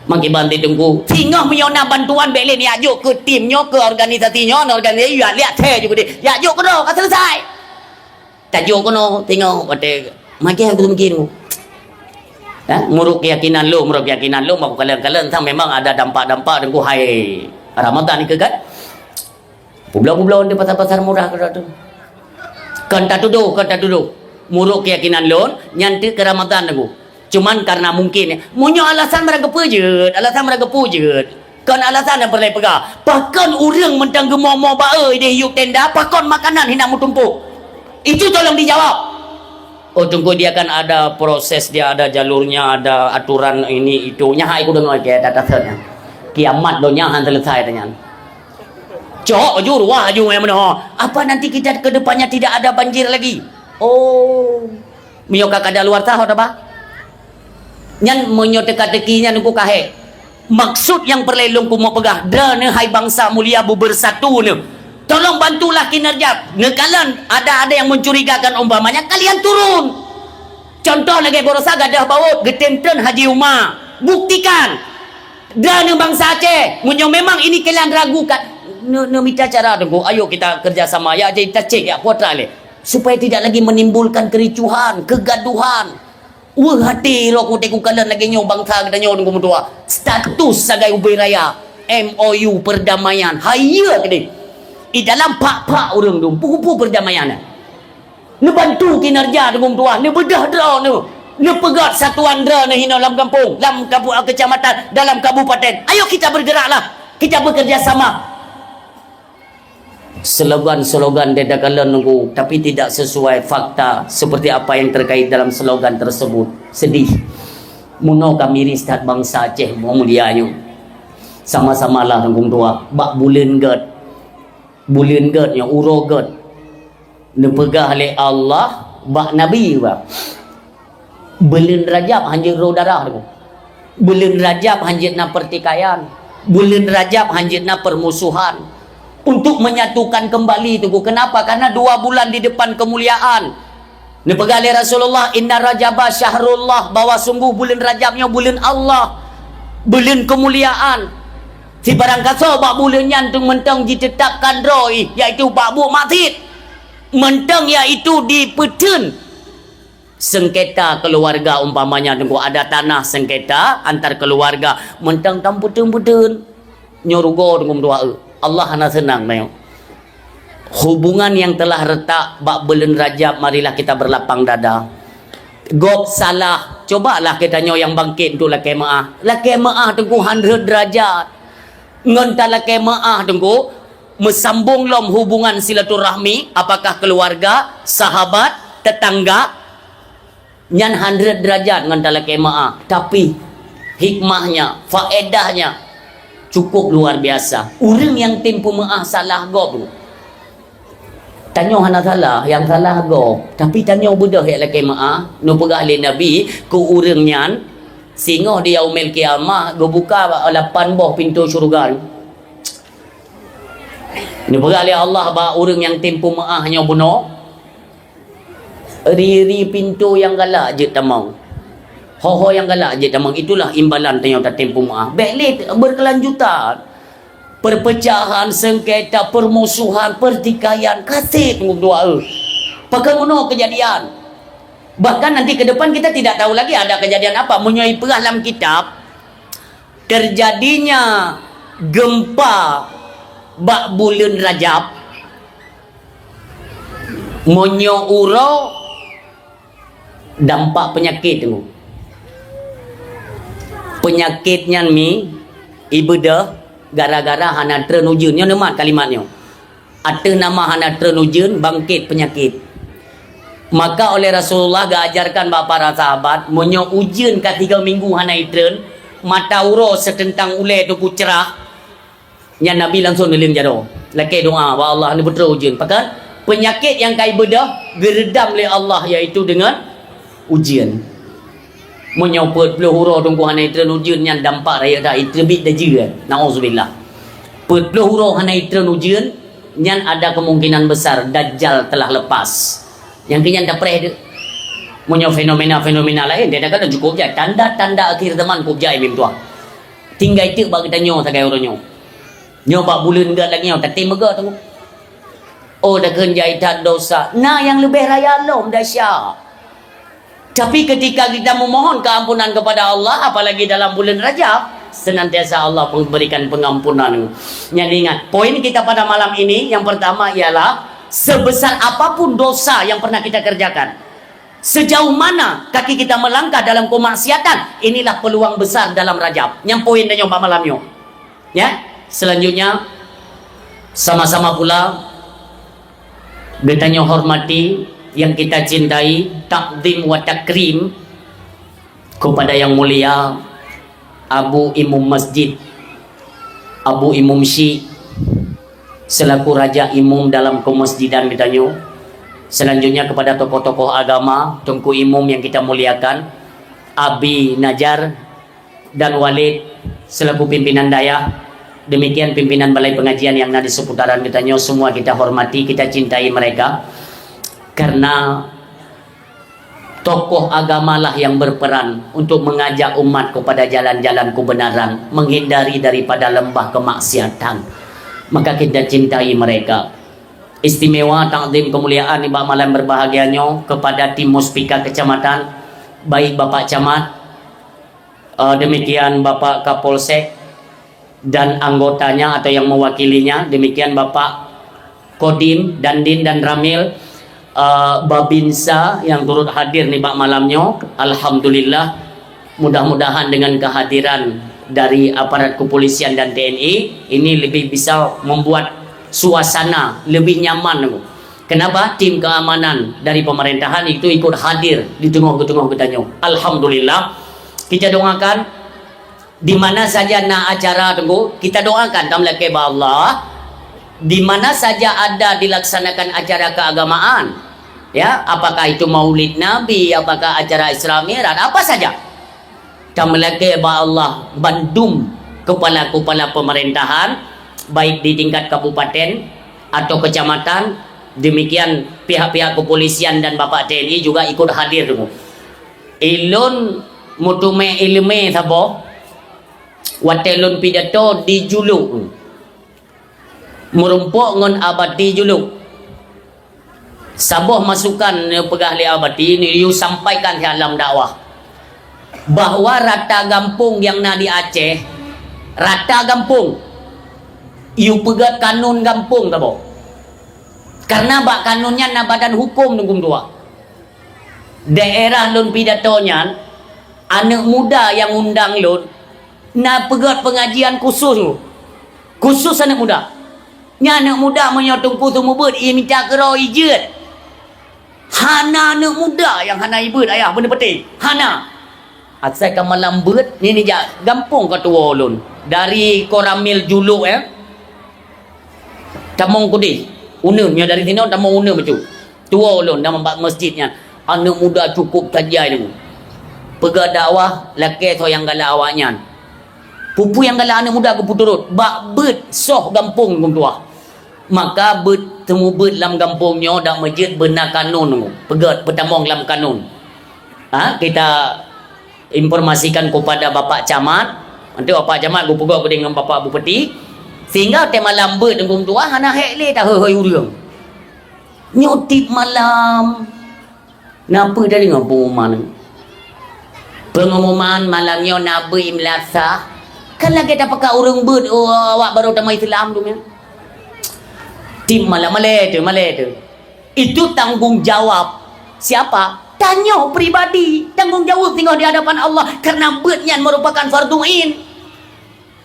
Mangkiban di Teungku, singoh meunyoe na bantuan bèk lé neujak jok keu tim nyoe, keu organisasi nyoe, organisasi nyoe, liak thèe ju keudeh. Jak jok keudroe ka selesai. Tajok keunoe, tengok watèe magai hana teumeukin. Ha? Meurok keuyakinan lôn, meurok keuyakinan lôn, bak kalon-kalon sang memang ada dampak-dampak Teungku hai Ramadan nikeue kan. Publoe-publoe di pasar-pasar murah keudroe teuh. Kon tatudoh, kon tatudoh. Meurok keuyakinan lôn, nyan teuk keu Ramadan Teungku. Cuman karena mungkin, meunyoe alasan barang geupeujeuet, alasan barang geupeujeuet. Kon alasan nyang peureulèe peugah. Pakon ureueng mantong geumo-mo ba-e ideh yup tenda, pakon makanan hana meutumpôk? Itu tolong dijawab. Oh, Teungku, dia kan ada proses, dia ada jalurnya, ada aturan ini, itu. Nyan hai kudeungoe keu data set nyan. Kiamat donya han selesai teuh nyan. Cok baju ruah aju nyang meunoe. Apa nanti kita ke depannya tidak ada banjir lagi? Oh. Meunyoe ka kadaluwarsa ho taba. Nyan meunyoe teuka-teuki nyan Teungku ka hék. Maksud nyang peureulèe lôn kumeung peugah, droeneuh hai bansa mulia beubersatu neuh. Tolong bantulah kinerja. Neukalon ada-ada yang mencurigakan umpamanya, kalian turun. Contoh lagèe baroesa gadoh baôt, geutem treun Haji Uma. Buktikan. Droeneuh bansa Aceh, meunyoe memang ini kalian ragukan, neu-, neumita cara Teungku, ayo kita kerjasama, ya, jadi kita cek, ya, kuat lé. Supaya tidak lagi menimbulkan kericuhan, kegaduhan. Weueh até roh kuté kukalon lagèe nyoe bansa geutanyoe Teungku meutuah. Status sagai ubé raya, M O U perdamaian. Hai iya keudeh. Di dalam pak-pak ureueng dum, peue-peue perdamaian. Neubantu kinerja Teungku meutuah, neubeudoh droe neuh, neupeugöt satuan droe neuh hinoe lam gampông, lam kabu-, kecamatan, dalam kabupaten. Ayo kita bergeraklah, kita bekerja sama. Slogan-slogan dia dah galon nunggu, tapi tidak sesuai fakta seperti apa yang terkait dalam slogan tersebut. Sedih. Meunoe ka miris that bansa Aceh mulia nyoe. Sama-samalah Teungku meutuah bak buleuen gét. Buleuen gét nyoe, uroe gét. Neupeugah lé Allah bak Nabi, bah. Buleuen Rajab hanjeuet rô darah Teungku. Buleuen Rajab hanjeuet na pertikaian. Buleuen Rajab hanjeuet na permusuhan. Untuk menyatukan kembali Teungku. Kenapa? Karena dua bulan di depan kemuliaan. Neupeugah lé Rasulullah, "Inna Rajaba syahrullah," bahwa sungguh buleuen Rajab nyoe buleuen Allah. Buleuen kemuliaan. Sibarang kasoe bak buleuen nyan teung mantong jitetapkan droe, yaitu bak buet maksiet. Mantong yaitu dipeuteun. Sengketa keluarga umpamanya Teungku ada tanah sengketa antar keluarga, mantong tam peuteun-peuteun. Nyoe rugoe Teungku meutuah, eh. Allah hana seunang nyoe. Hubungan yang telah retak bak buleuen Rajab, marilah kita berlapang dada. Gob salah, cobalah geutanyoe nyang bangkét untuk lakée meuáh. Lakée meuáh Teungku han rhot deurajat. Ngon talakée meuáh Teungku, Meusambong lom hubungan silaturahmi, apakah keuluwarga, sahabat, teutangga, nyan hundred derajat ngon talakée meu'ah. Tapi, hikmahnya, faedahnya, cukup luar biasa. Ureuëng nyang tem peumeu'ah salah gob. Tanyoe hana salah, nyang salah gob. Tapi tanyoe beudôh jak lakée meu'ah, neupeugah lé Nabi keu ureuëng nyan, singoh di Yaumil Qiyamah geubuka lapan boh pintoe syeuruga. Neupeugah lé Allah bak ureuëng nyang tem peumeu'ah nyoe bunoe, ri-ri pintoe nyang galak jeuet tamong. Ho-ho nyang galak jeuet tamong, itulah imbalan tanyoe tatem peumeu'ah. Bék lé berkelanjutan. Perpecahan, sengketa, permusuhan, pertikaian, kaseb ngon dua e. Pakon meunoe keujadian. Bahkan nanti ke depan kita tidak tahu lagi ada kejadian apa. Meunyoe ipeugah lam kitab, terjadinya gempa bak buleuen Rajab, meunyoe uroe dampak peunyakét tu. Peunyakét nyan mi ibeudôh gara-gara hana treun ujeuen. Nyoe neumat kalimat nyoe. Ateueh nama hana treun ujeuen bangkét peunyakét. Maka oleh Rasulullah geuajarkan bak para sahabat, meunyoe ujeuen ka tiga minggu hana itreun, mata uroe seuteuntang ulée teungku cerah, nyan Nabi langsung neuleueng jaroe. Lakée doa bak Allah neubeutroe ujeuen. Pakon? Peunyakét nyang ka ibeudôh geureudam lé Allah, yaitu deungon ujeuen. Meunyoe peuet ploh uroe teungku hana itreun ujeuen, nyan dampak rayeuk that, iteubiet dajeu. Nauzubillah. Peuet ploh uroe hana itreun ujeuen, nyan ada kemungkinan besar Dajjal telah lepas. Nyang keu nyan tapreh deuh. Meunyoe fenomena-fenomena laén, dia kata cukup jai. Tanda-tanda akhir zaman cukup jai, mim tuan. Tinggai teuk bak geutanyoe sagai uroe nyoe. Nyoe bak buleuen geuh lagée nyoe, tatem meugoe teungku. Oh, takheun jai that dosa. Na nyang leubeh raya lom dahsyat. Tapi ketika kita memohon keampunan kepada Allah, apalagi dalam bulan Rajab, senantiasa Allah peng-, berikan pengampunan. Nyan ingat, poin kita pada malam ini yang pertama ialah sebesar apapun dosa yang pernah kita kerjakan, sejauh mana kaki kita melangkah dalam kemaksiatan, inilah peluang besar dalam Rajab. Nyang poin tanyoe bak malam nyoe. Ya, selanjutnya sama-sama pula geutanyoe hormati, yang kita cintai, takzim wa takrim kepada yang mulia Abu Imum Masjid, Abu Imum Syik, selaku raja imum dalam kemasjidan geutanyoe. Selanjutnya kepada tokoh-tokoh agama, Teungku Imum yang kita muliakan, Abi Najar, dan Walid selaku pimpinan dayah, demikian pimpinan balai pengajian yang na di seputaran geutanyoe, semua kita hormati, kita cintai mereka. Karena tokoh agamalah yang berperan untuk mengajak umat kepada jalan-jalan kebenaran, menghindari daripada lembah kemaksiatan. Maka kita cintai mereka. Istimewa takzim kemuliaan nibak malam berbahagia nyoe kepada tim Muspika Kecamatan, baik Bapak Camat, Eh, demikian Bapak Kapolsek dan anggotanya atau yang mewakilinya, demikian Bapak Kodim, Dandin dan Ramil, eh, Babinsa yang turut hadir nibak malam nyoe. Alhamdulillah, mudah-mudahan dengan kehadiran dari aparat kepolisian dan T N I, ini lebih bisa membuat suasana lebih nyaman. Kenapa? Tim keamanan dari pemerintahan itu ikut hadir di tengah-tengah geutanyoe. Alhamdulillah. Kita doakan, di mana saja na acara, Teungku, kita doakan, tameulakée bak Allah, di mana saja ada dilaksanakan acara keagamaan, ya, apakah itu Maulid Nabi, apakah acara Isra Mi'raj, apa saja. Tameulakée bak Allah bandum kepala-kepala pemerintahan, baik di tingkat kabupaten atau kecamatan, demikian pihak-pihak kepolisian dan Bapak T N I juga ikut hadir, Teungku. Ilôn meuteumé iéleumé saboh, watée lôn pidato di Juluk. Meurumpok ngon Abati Juluk. Saboh masukan neupeugah lé Abati, neuyue sampaikan siat lam dakwah, bahwa rata gampông nyang na di Aceh, rata gampông, yue peugét kanun gampông saboh. Karena bak kanun nyan na badan huköm, Teungku meutuah. Daerah lôn pidato nyan, aneuëk muda nyang undang lôn, na peugét pengajian khusus, khusus aneuëk muda. Nyan aneuk muda meunyoe teungku seumeubeuet, ie mita keudroe ijeuet. Hana aneuk muda nyang hana ibeuet ayah, beuneuh peuting. Hana. Asai ka malam beuet, ni, ni jak gampông ka tuwoe lôn. Dari Koramil Juluk, eh. Tamong kudeh. Uneum, nyoe dari sinoe tamong uneum bacut. Tuwoe lôn lam bak masjid nyan. Aneuk muda cukôp tajai nyoe. Peugah dakwah, lakée soe nyang galak awaknyan. Peue-peue nyang galak aneuk muda geupeuturot. Bak beuet soh gampông geumeutuwah. Maka beuet seumeubeuet lam gampông nyoe dak meujeuet beuna kanun nyoe. Peugét peutamong lam kanun. Ha, kita informasikan kepada Bapak Camat. Nanti Bapak Camat geupeugah geude ngon Bapak Bupati. Sehingga watée malam beuet geumeutuwah hana hék lé tahôi-hôi ureuëng. Nyoe tieb malam. Na peue tadeungoe pengumuman? Pengumuman malam nyoe na beuet i meulasah. Kan lagée tapeugah ureuëng beuet, oh, awak barô tamong Islam tu nyan. Tieb malam, malée teuh, malée teuh. Itu tanggung jawab siapa? Tanyoe pribadi. Tanggung jawab singoh di hadapan Allah. Karena beuet nyan merupakan fardu ain.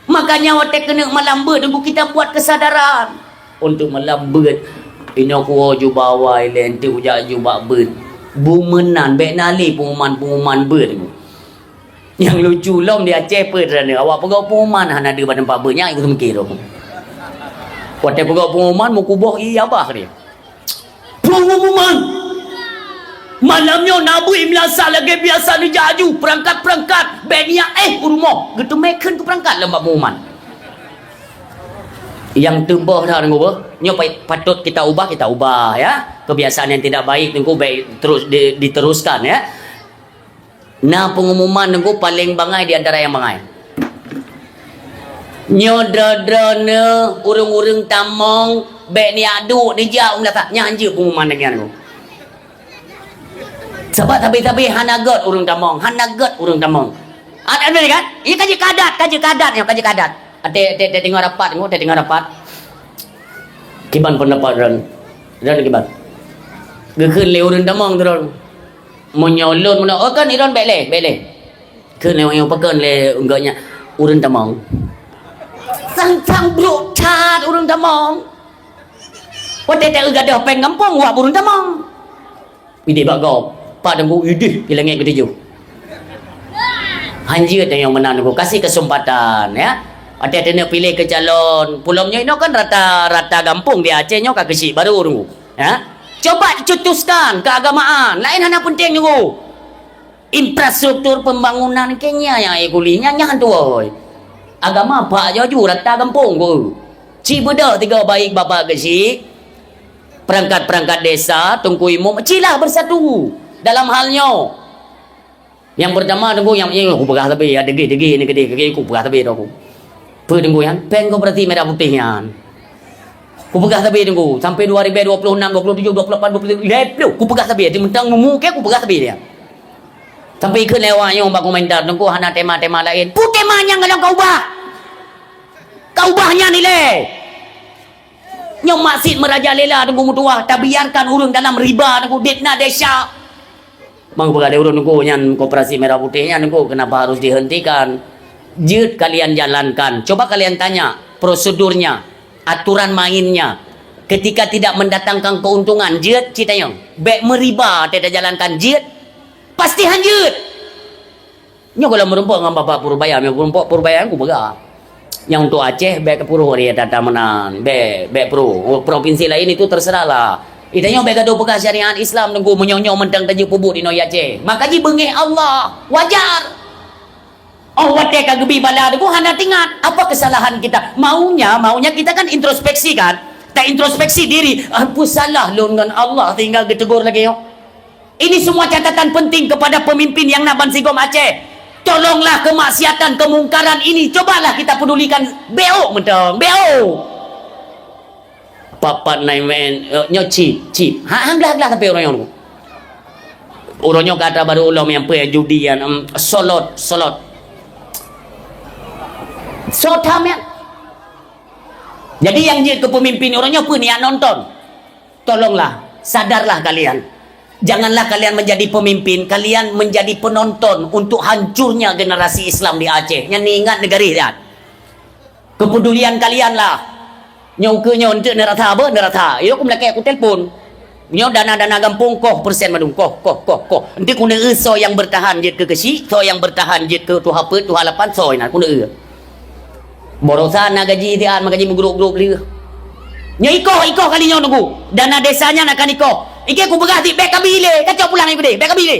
Makanya watée keuneuk malam beuet, teungku, kita buat kesadaran. Untuk malam beuet, inoe kuwoe juba awai lé, enteuk ujak juba beuet. Bumoe nan, bék na lé pengumuman-pengumuman beuet, teungku. Nyang lucu lom di Aceh peuet rana, awak peugah pengumuman hana deuh bak teumpat beuet, nyan ikut mungkin tu. Watée peugah pengumuman, meukuboh ie abah dia. Pengumuman! Malam nyoe na beuet i meulasah lagée biasa neujak aju, peurangkat-peurangkat, bék neujak éh u rumoh, geuteumé kheun keu peurangkat lam bak pengumuman. Nyang teuboh that teungku beuh, nyoe pa-, patôt kita ubah, kita ubah, ya. Kebiasaan yang tidak baik teungku bék terus di-, diteruskan, ya. Na pengumuman teungku paleng bangai di antara nyang bangai. Nyoe droe-droe neuh ureuëng-ureuëng tamong bék neujak duek neujak u meulasah. Nyan jeuet pengumuman lagée nyan teungku. Sabab sabe-sabe hana gét ureuëng tamong, hana gét ureuëng tamong. Ada, ada kan? Iya ka jeuet keu adat, ka jeuet keu adat nyoe, ka jeuet keu adat. Watée, watée, watée teungoh rapat teungku, watée teungoh rapat. Kiban pendapat droen? Droen kiban? Geukheun lé ureuëng tamong droen. Meunyoe lôn meunoe, oh, kan droen bék lé, bék lé. Kheun lé ureuëng pakon lé gobnyan ureuëng tamong. Sang-sang brok that ureuëng tamong. Watée taeu gadoh péng gampông, wak ureuëng tamong. Idéh bak gob, pat teungku idéh di langét keutujoh. Hanjeuet nyang meunan teungku, kasih kesempatan, ya. Watée taneuk piléh keu calon, peulom nyoe inoe kan rata-rata gampông di Aceh nyoe ka keuchik barô teungku, ya. Coba cetuskan keagamaan, laén hana penting teungku. Infrastruktur pembangunan keu nyan nyang ék guli nyan, nyan tuwoe. Agama pak jaju rata gampông ku. Ci beudôh tiga baik bapak keuchik, perangkat-perangkat desa, teungku imum, cilah bersatu dalam hal nyoe. Nyang pertama teungku nyang, nyang kupeugah sabe, ya, degeh-degeh ni keudeh, keudeh kupeugah sabe teungku. Peue teungku nyan? Péng koperasi merah putih nyan. Kupeugah sabe teungku, sampai dua ribu dua puluh enam, dua puluh tujuh, dua puluh lapan, dua puluh tujuh, lhée ploh, kupeugah sabe, di mentang mumu ke kupeugah sabe dia. Sampai ikut lewat nyong bak komentar teungku hana tema-tema lain. Peue tema nyang galong ka ubah? Ka ubah nyan ilée. Nyoe masjid meurajalela teungku meutuwah, tabiarkan ureuëng dalam riba teungku, dit na desya. Mang peugah lé ureuëng teungku nyan koperasi merah putih nyan teungku kenapa harus dihentikan? Jeuet kalian jalankan. Coba kalian tanya prosedurnya, aturan mainnya. Ketika tidak mendatangkan keuntungan, jeuet cit tanyong. Bék meuriba teuh tajalankan, jeuet. Pasti hanjeuet. Nyoe kalau meurumpok ngon Bapak Purbaya, meurumpok Purbaya ku peugah. Nyang untuk Aceh bék keu puruh dia tata meunan, bék, bék puruh. Provinsi lain itu terserahlah. Itanyoe bék gadoh peugah syariat Islam teungku meunyoe-nyoe mantong tajeuet peubuet inoe Aceh. Maka jibeungéh Allah, wajar. Oh watée ka geubi bala teungku hana teuingat apa kesalahan kita. Maunya, maunya kita kan introspeksi kan? Ta introspeksi diri, apa salah lôn ngon Allah sehingga geutegur lagée nyoe? Ini semua catatan penting kepada pemimpin yang na bansigom Aceh. Tolonglah kemaksiatan, kemungkaran ini, cobalah kita pedulikan. Bék mantong, bék. Papat nai men, eh, nyoe cip, cip. Ha, hang glah-glah tapi ureuëng nyoe. Ureuëng nyoe kata baru ulom nyang peue judi nyan, em, slot, slot. Slot ham nyan. Jadi nyang jeuet keu pemimpin ureuëng nyoe peue niat nonton. Tolonglah, sadarlah kalian. Janganlah kalian menjadi pemimpin, kalian menjadi penonton untuk hancurnya generasi Islam di Aceh. Nyan ingat neugari nyan. Kepedulian kalianlah. Nyoe ukeue nyoe eunteuk neurasa beuh, neurasa. Ilôn ku meulakée ku telepon. Nyoe dana-dana gampông koh persen mandum, koh, koh, koh, koh. Eunteuk ku neueu soe nyang beurtahan jeuet keu keuchik, soe nyang beurtahan jeuet keu tuha peuet, tuha lapan, soe na ku neueu. Baroesa na gaji siat, meugaji meugrôp-grôp lheueh. Nyoe ikoh, ikoh kali nyoe nunggu. Dana desa nyan akan ikoh. Ikée ku peugah sit, bék kabi lé, kacok pulang i keudeh, bék kabi lé.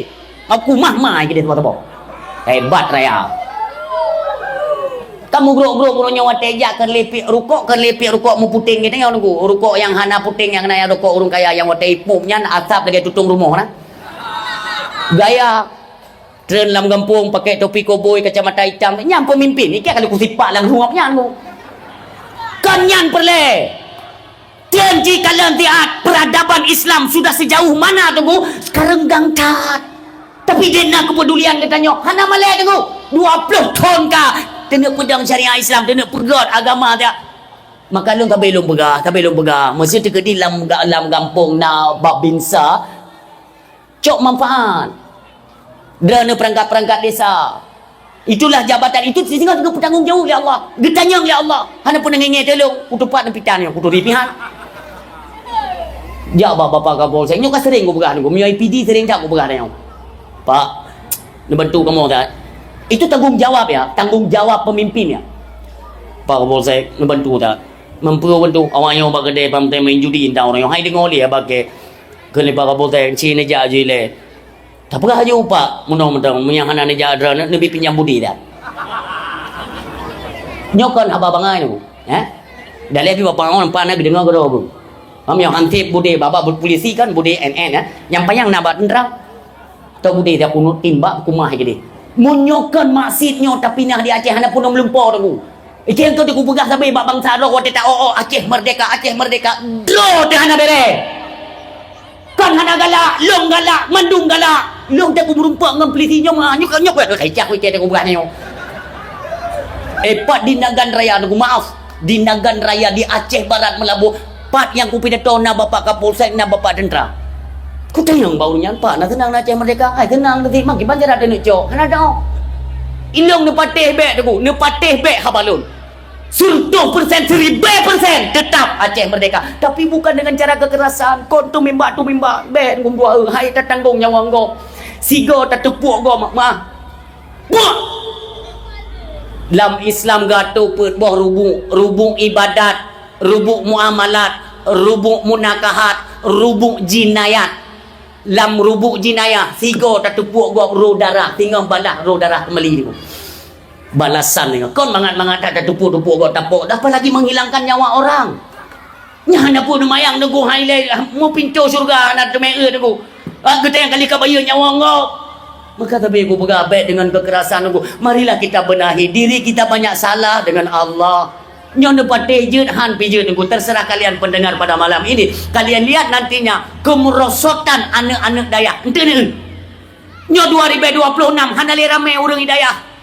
Aku mah mai keudeh teuma-teuma. Hebat raya. Kamu grôp-grôp uroe nyoe watée jak keu lipik rukok, keu lipik rukok meuputéng geutanyoe nunggu. Rukok nyang hana puténg nyang na nyang rukok ureuëng kaya nyang watée ipum nyan asap lagée tutong rumoh na. Gaya. Treun lam gampông, pakai topi koboi, kacamata itam. Nyan pemimpin. Ikée kali kusipak lam rumoh nyan tu. Kon nyan peureulée. Treun jikalon siat peradaban Islam sudah sejauh mana tu, sekarang gang that. Tapi dia na kepedulian geutanyoe. Hana malée tu. Dua puluh thon ka. Teuneuk peudong syariat Islam, teuneuk peugét agama dia. Maka lôn ka belom peugah, ka belom peugah. Mesti teukeudi lam, lam gampông na babinsa. Cok manfaat. Droeneuh perangkat-perangkat desa. Itulah jabatan itu singoh geupeutanggung jaweueb lé Allah. Geutanyong lé Allah. Hana peuneungieng teuh lôn, kutupat neupitan nyoe, kuturi pihan. Jak bak Bapak Kapolsek, nyoe ka sering kupeugah nyoe, meunyoe I P D sering that kupeugah nyoe. Pak, neubantu kamoe that. Itu tanggung jawab ya, tanggung jawab pemimpin ya. Pak Kapolsek, neubantu that. Mampu bantu, awak nyoe bak keudè pam main judi entah orang nyoe. Hai deungoe lé bak Kheun lé Pak Kapolsek, ci neujak ju ilée. Tapeugah laju Pak, meunoe mantong, meunyo hana neujak droeneuh, neubi pinjam budi dah. Nyoe kon haba bangai nyoe, eh? Daleh pi Bapak ngon Pak na geudeungoe keudroe bu. Meunyo hanseb budi, babah pulisi kan budi N N, eh? Nyang panyang na bak teuntara. Tau budi dah punut timbak kumah jadi. Meunyo kon maksud nyoe tapinah di Aceh hana peunoh meulumpo teuku. Ikeu keu teuku peugah sabe bak bansa droe watée ta o-o Aceh merdeka, Aceh merdeka. Droe teuh hana bere. Kon hana galak, lôn galak, mandum galak. Lôn teuku meurumpok ngon polisi nyoe mah, nyoe nyoe kai cak wicé teuku peugah nyoe. Eh, pat di Nagan Raya teuku, maaf. Di Nagan Raya di Aceh Barat Meulaboh, pat nyang kupidato na Bapak Kapolsek, na Bapak Tentara. Kutanyong bak ureuëng nyan, "Pak, na seunang na Aceh Merdeka?" "Hai, seunang teuti, makiban cara teuneuk cok." Hana dong. Ilong neupatéh bék teuku, neupatéh bék haba lôn. Seureutôh persen, siribée persen tetap Aceh Merdeka. Tapi bukan dengan cara kekerasan. Kon tumimbak-tumimbak, bék ngum dua, hai tatanggong nyawa gob. Sigo tateupuek gob mak mah. Puak! Lam Islam geuatoe peuet boh rubuk, rubuk ibadat, rubuk muamalat, rubuk munakahat, rubuk jinayat. Lam rubuk jinayah, sigo tateupuek gob roh darah, singoh balah roh darah kembali tu. Balasan nyoe. Kon mangat-mangat that tateupuek-teupuek gob tapok, dah apalagi menghilangkan nyawa orang. Nyan hana peue neumayang nunggu hai lé, meupintoe syeuruga hana teumé eu nunggu. Ah, geutanyoe kali ka bayeue nyawa nyoe. Maka tapi kupeugah bék dengan kekerasan nunggu. Marilah kita benahi diri kita, banyak salah dengan Allah. Nyoe neupatéh jeuet han pi jeuet nunggu, terserah kalian pendengar pada malam ini. Kalian lihat nantinya kemerosotan aneuk-aneuk dayah. Ente ni. Nyoe dua ribu dua puluh enam hana lé ramé ureuëng di dayah.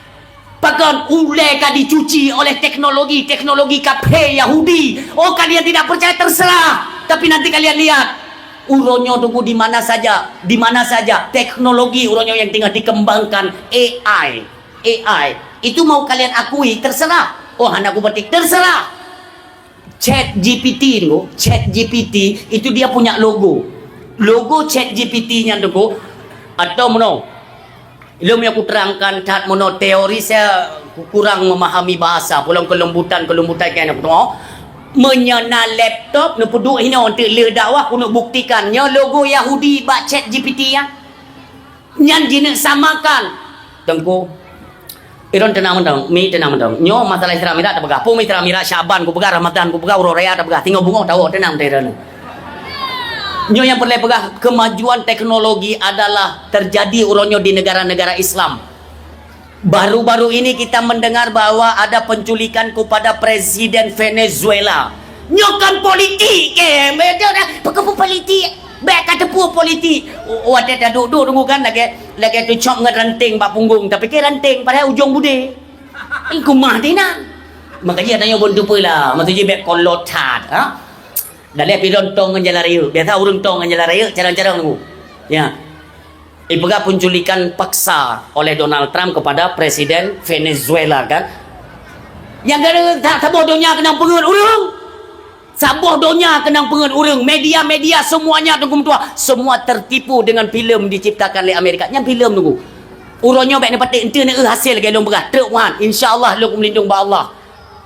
Pakon ulée ka dicuci oleh teknologi, teknologi kaphé Yahudi. Oh, kalian tidak percaya, terserah. Tapi nanti kalian lihat, uroe nyoe tunggu di mana saja, di mana saja teknologi uroe nyoe yang tengah dikembangkan A I, A I. Itu mau kalian akui, terserah. Oh, hana kupetik, terserah. Chat G P T tu, Chat G P T itu dia punya logo. Logo Chat G P T nyan tu, atau meunoe. Ilom yang kuterangkan that meunoe teori saya kurang memahami bahasa. Pulang kelembutan-kelembutan kan aku tengok. Menyena laptop neupeuduek hinoe untuk leh dakwah, aku nak buktikan. Nyoe logo Yahudi bak Chat G P T ya. Nyan jineuk samakan. Teungku, Iron tenang mantong, mi tenang mantong. Nyoe masalah Isra Mi'raj tapeugah. Peue Isra Mi'raj, Syaban kupeugah, Ramadan kupeugah, uroe raya tapeugah. Tinggai bungoh tawoe tenang teuh Iron. Nyoe nyang peureulée peugah kemajuan teknologi adalah terjadi uroe nyoe di negara-negara Islam. Baru-baru ini kita mendengar bahwa ada penculikan kepada Presiden Venezuela. Nyoe kan politik ke? Betul dah. Pakon politik? Bék ka teupeue politik. Watée taduek-duek deungoe kan lagée, lagée teucok ngon ranting bak punggung, tapike ranting padahai ujong budé. Iku mah tina. Maka jih tanyoe bon teupeue lah, maksud jih bék kolot that, ha? Daleh pidon tong ngon jalan raya. Biasa ureuëng tong ngon jalan raya carang-carang deungoe. Ya. Ipeugah penculikan paksa oleh Donald Trump kepada Presiden Venezuela kan. Nyang kena tak saboh donya kena peungeut ureuëng. Saboh donya keunong peungeut ureuëng, media-media semuanya Teungku meutuah, semua tertipu dengan filem diciptakan lé Amerika. Nyan filem Teungku. Uroe nyoe bék neupatéh enteuk neueu hasé lagée lôn peugah, treuk Tuhan. Insya Allah lôn meulindong bak Allah.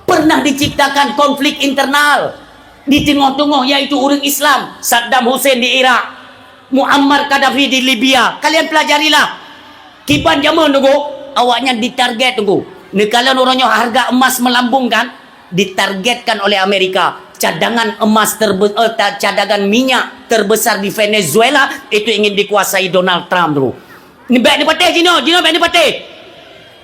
Pernah diciptakan konflik internal di teungoh-teungoh, yaitu ureuëng Islam, Saddam Hussein di Irak, Muammar Gaddafi di Libya. Kalian pelajarilah. Kiban jameun Teungku, awaknyan ditarget Teungku. Neukalon uroe nyoe harga emas melambung kan, ditargetkan oleh Amerika. Cadangan emas terbe- eh, ta- cadangan minyak terbesar di Venezuela itu ingin dikuasai Donald Trump Teungku. Ni bék neupatéh jinoe, jinoe bék neupatéh.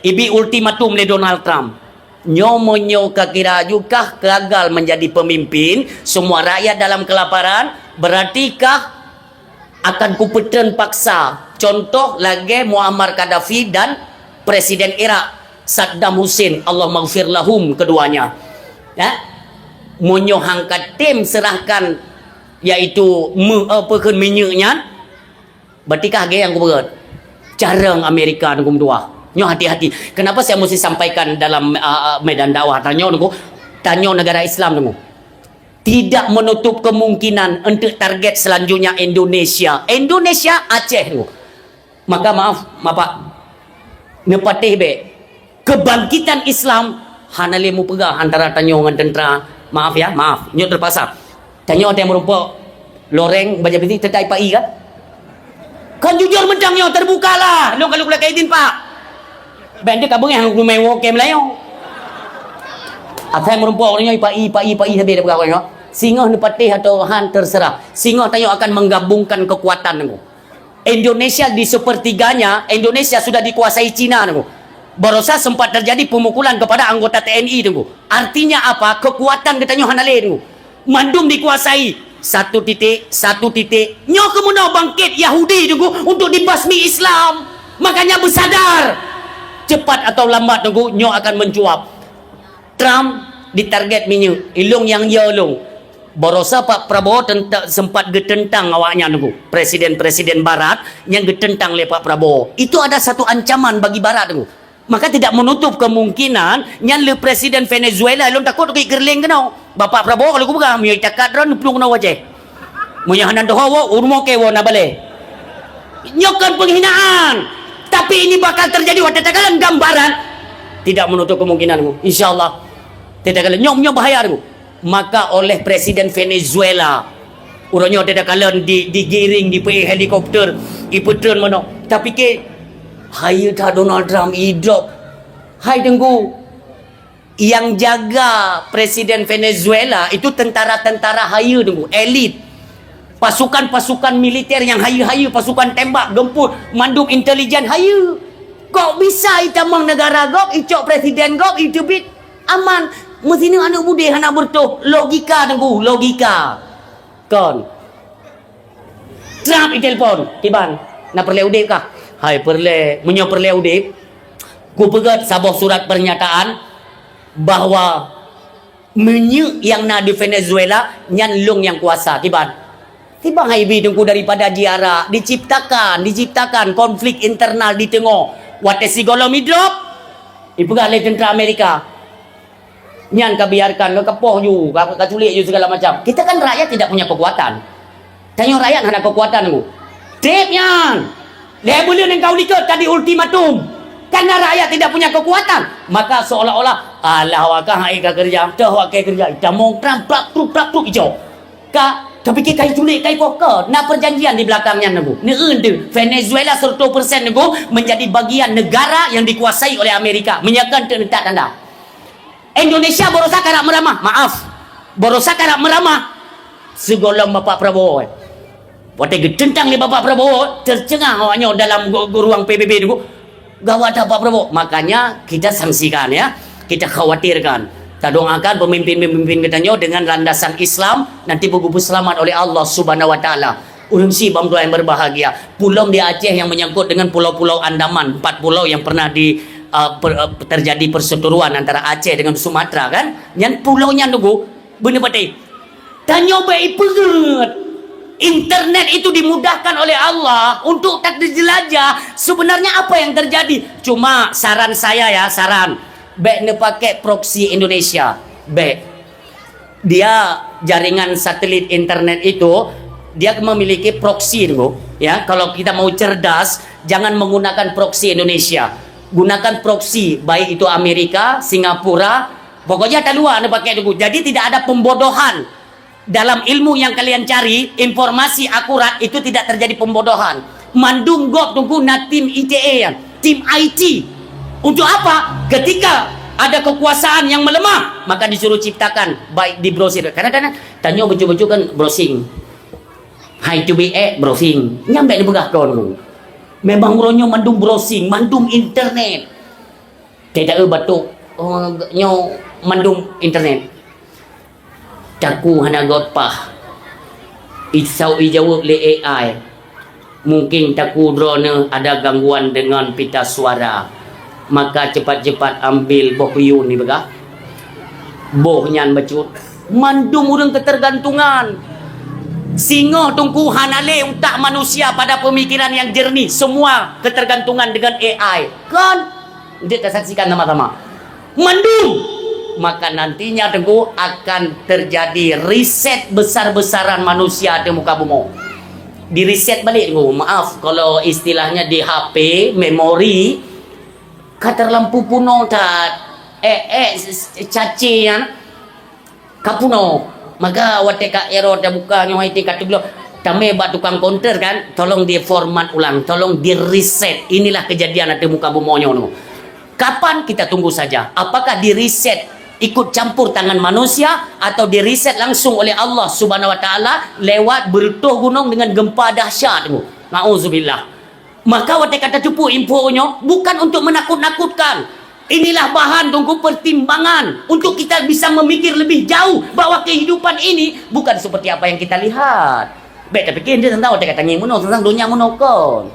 Ibi ultimatum lé Donald Trump. Nyoe meunyoe ka kira aju kah gagal menjadi pemimpin, semua rakyat dalam kelaparan, berarti kah akan kupeutrön paksa. Contoh lagée Muammar Gaddafi dan Presiden Irak Saddam Hussein, Allahummaghfir lahum keduanya. Ya? Meunyoe hangka tem serahkan, yaitu me, apa kheun minyeuk nyan, berarti kah gée nyang kubeurot. Carong Amerika Teungku meutuah. Nyoe hati-hati. Kenapa saya mesti sampaikan dalam uh, uh, medan dakwah? Tanyoe Teungku, tanyoe negara Islam Teungku. Tidak menutup kemungkinan untuk target selanjutnya Indonesia. Indonesia Aceh Teungku. Maka maaf, Bapak. Neupatéh bék. Kebangkitan Islam hana lé mupeugah antara tanyoe ngon tentara. Maaf ya, maaf. Nyoe terpaksa. Tanyoe teuh meurumpok loreng baja bisi teutai pai kan? Kan jujur mantong nyoe terbuka lah. Lôn kalau kulak izin Pak. Banding ka beungeh aku mewah ke Melayu. Asai meurumpok orang nyoe pai pai pai habis dah peugah nyoe. Singoh neupatéh atau han terserah. Singoh tanyoe akan menggabungkan kekuatan Teungku. Indonesia di sepertiganya, Indonesia sudah dikuasai Cina Teungku. Barosa sempat terjadi pemukulan kepada anggota T N I Teungku. Artinya apa? Kekuatan geutanyoe hana lé Teungku. Mandum dikuasai. Satu titik, satu titik. Nyoe keumeunyoe bangkit Yahudi Teungku untuk dibasmi Islam. Makanya bersadar. Cepat atau lambat Teungku, nyoe akan mencuap. Trump ditarget minyeuk, ilong nyang yo long. Barosa Pak Prabowo tenta- sempat geutentang awaknyan Teungku. Presiden-presiden barat nyang geutentang lé Pak Prabowo. Itu ada satu ancaman bagi barat Teungku. Maka tidak menutup kemungkinan nyan le presiden Venezuela lôn takot keu keureuling keunoe. Bapak Prabowo kalau kupeugah meunyoe takat droe neuplueng keunoe wajéh. Meunyoe hana doho wo, ureuëng ke wo na balé. Nyoe kon penghinaan. Tapi ini bakal terjadi watée takalon gambaran. Tidak menutup kemungkinan Teungku. Insya Allah. Tidak kalau nyoe nyoe bahaya Teungku. Maka oleh Presiden Venezuela, uroe nyoe teuka kalon di, digiring, dipeuék helikopter, ipeutrön meunoe. Tapi ke, hai that Donald Trump idrop. Hai Teungku, yang jaga Presiden Venezuela itu tentara-tentara hayeue Teungku, elit. Pasukan-pasukan militer yang hayeue-hayeue, pasukan tembak, geumpot, mandum intelijen hayeue. Kok bisa itamong negara gob, icok presiden gob, iteubiet aman? Meusineuk aneuk budé hana beureutoh. Logika Teungku, logika. Kon. Trump itelepon, kiban, na peureulée udeb kah? Hai peureulée, meunyoe peureulée udeb, kupeugét saboh surat pernyataan bahwa minyeuk nyang na di Venezuela nyan lôn nyang kuasa, kiban. Tiba hai bi Teungku daripada jiara, diciptakan, diciptakan konflik internal di teungoh. Watée sigohlom idrop, ipeugah lé tentara Amerika. Nyan ka biarkan, ka poh ju, ka, ka culik ju segala macam. Kita kan rakyat tidak punya kekuatan. Tanyoe rakyat hana kekuatan Teungku. Treb nyan. Lhée buleuen nyang ka u likot ka di ultimatum. Karena rakyat tidak punya kekuatan, maka seolah-olah, "Alah, awak kah hai ka kerja, toh awak ka kerja." Tamong Trump, trap, trup, trap, trup, icok. Ka, tapi ke kai culik, kai poh ke? Na perjanjian di belakang nyan Teungku. Neuen tu, Venezuela seratus persen Teungku menjadi bagian negara yang dikuasai oleh Amerika. Meunyoe kon teuk neutak tanda. Indonesia barosa karap meuramah, maaf. Barosa karap meuramah. Sigohlom Bapak Prabowo. Watée geuteuntang lé Bapak Prabowo, tercengah awak nyoe dalam gu-, gu-, ruang P B B Teungku. Gawat that Pak Prabowo. Makanya kita sangsikan ya. Kita khawatirkan. Tadoakan pemimpin-pemimpin geutanyoe dengan landasan Islam, nanti beugeupeuselamat oleh Allah Subhanahu wa Taala. Ureuëng syiek bang tuan yang berbahagia, pulau di Aceh yang menyangkut dengan pulau-pulau Andaman, empat pulau yang pernah di, uh, per, uh, terjadi perseteruan antara Aceh dengan Sumatera kan? Nyan pulau nyan Teungku, beuna patéh. Tanyoe bék ipeugét. Internet itu dimudahkan oleh Allah untuk tak dijelajah sebenarnya apa yang terjadi. Cuma saran saya ya, saran, bék neupaké proksi Indonesia. Bék. Dia Jaringan satelit internet itu, dia memiliki proxy, Teungku. Ya, kalau kita mau cerdas, jangan menggunakan proxy Indonesia. Gunakan proxy, baik itu Amerika, Singapura, pokoknya tak luar anda pakai, Teungku. Jadi tidak ada pembodohan. Dalam ilmu yang kalian cari, informasi akurat itu tidak terjadi pembodohan. Mandum gob, Teungku, na tim I T A, tim I T. Untuk apa? Ketika ada kekuasaan yang melemah, maka disuruh ciptakan, baik di brosir. Kadang-kadang tanyoe bacut-bacut kan browsing. Hai tu bi eh browsing. Nyampe dipeugah kon. Memang uroe nyoe mandum browsing, mandum internet. Teuta batuk, oh, nyoe mandum internet. Taku hana got pah. Isau ijaweueb lé A I. Mungkin taku droeneuh ada gangguan dengan pita suara. Maka cepat-cepat ambil boh kuyun ni, peugah. Boh nyan bacut. Mandum ureuëng ketergantungan. Singoh, Teungku, hana lé utak manusia pada pemikiran yang jernih. Semua ketergantungan dengan A I. Kan? Jeuet tasaksikan sama-sama. Mandum. Maka nantinya, Teungku, akan terjadi riset besar-besaran manusia di muka bumoe. Di-riset balik, Teungku. Maaf, kalau istilahnya di H P, memori, ka terlampau punoh that. Eh, eh, s-, s-, caci nyan. Ka punoh. Maka watée ka error tabuka nyoe, itu ka teuglok. Tamé bak tukang konter kan, tolong di-format ulang, tolong di-reset. Inilah kejadian ateueh muka bumoe nyoe. Kapan kita tunggu saja? Apakah di-reset ikut campur tangan manusia atau di-reset langsung oleh Allah Subhanahu Wa Taala lewat beruntuh gunung dengan gempa dahsyat tu? Nauzubillah. Maka watée ka tateupeue info nyoe bukan untuk menakut-nakutkan. Inilah bahan, Teungku, pertimbangan untuk kita bisa memikir lebih jauh bahwa kehidupan ini bukan seperti apa yang kita lihat. Bék tapikir dia tentang watée ka tangieng meunoe, tentang donya meunoe kon.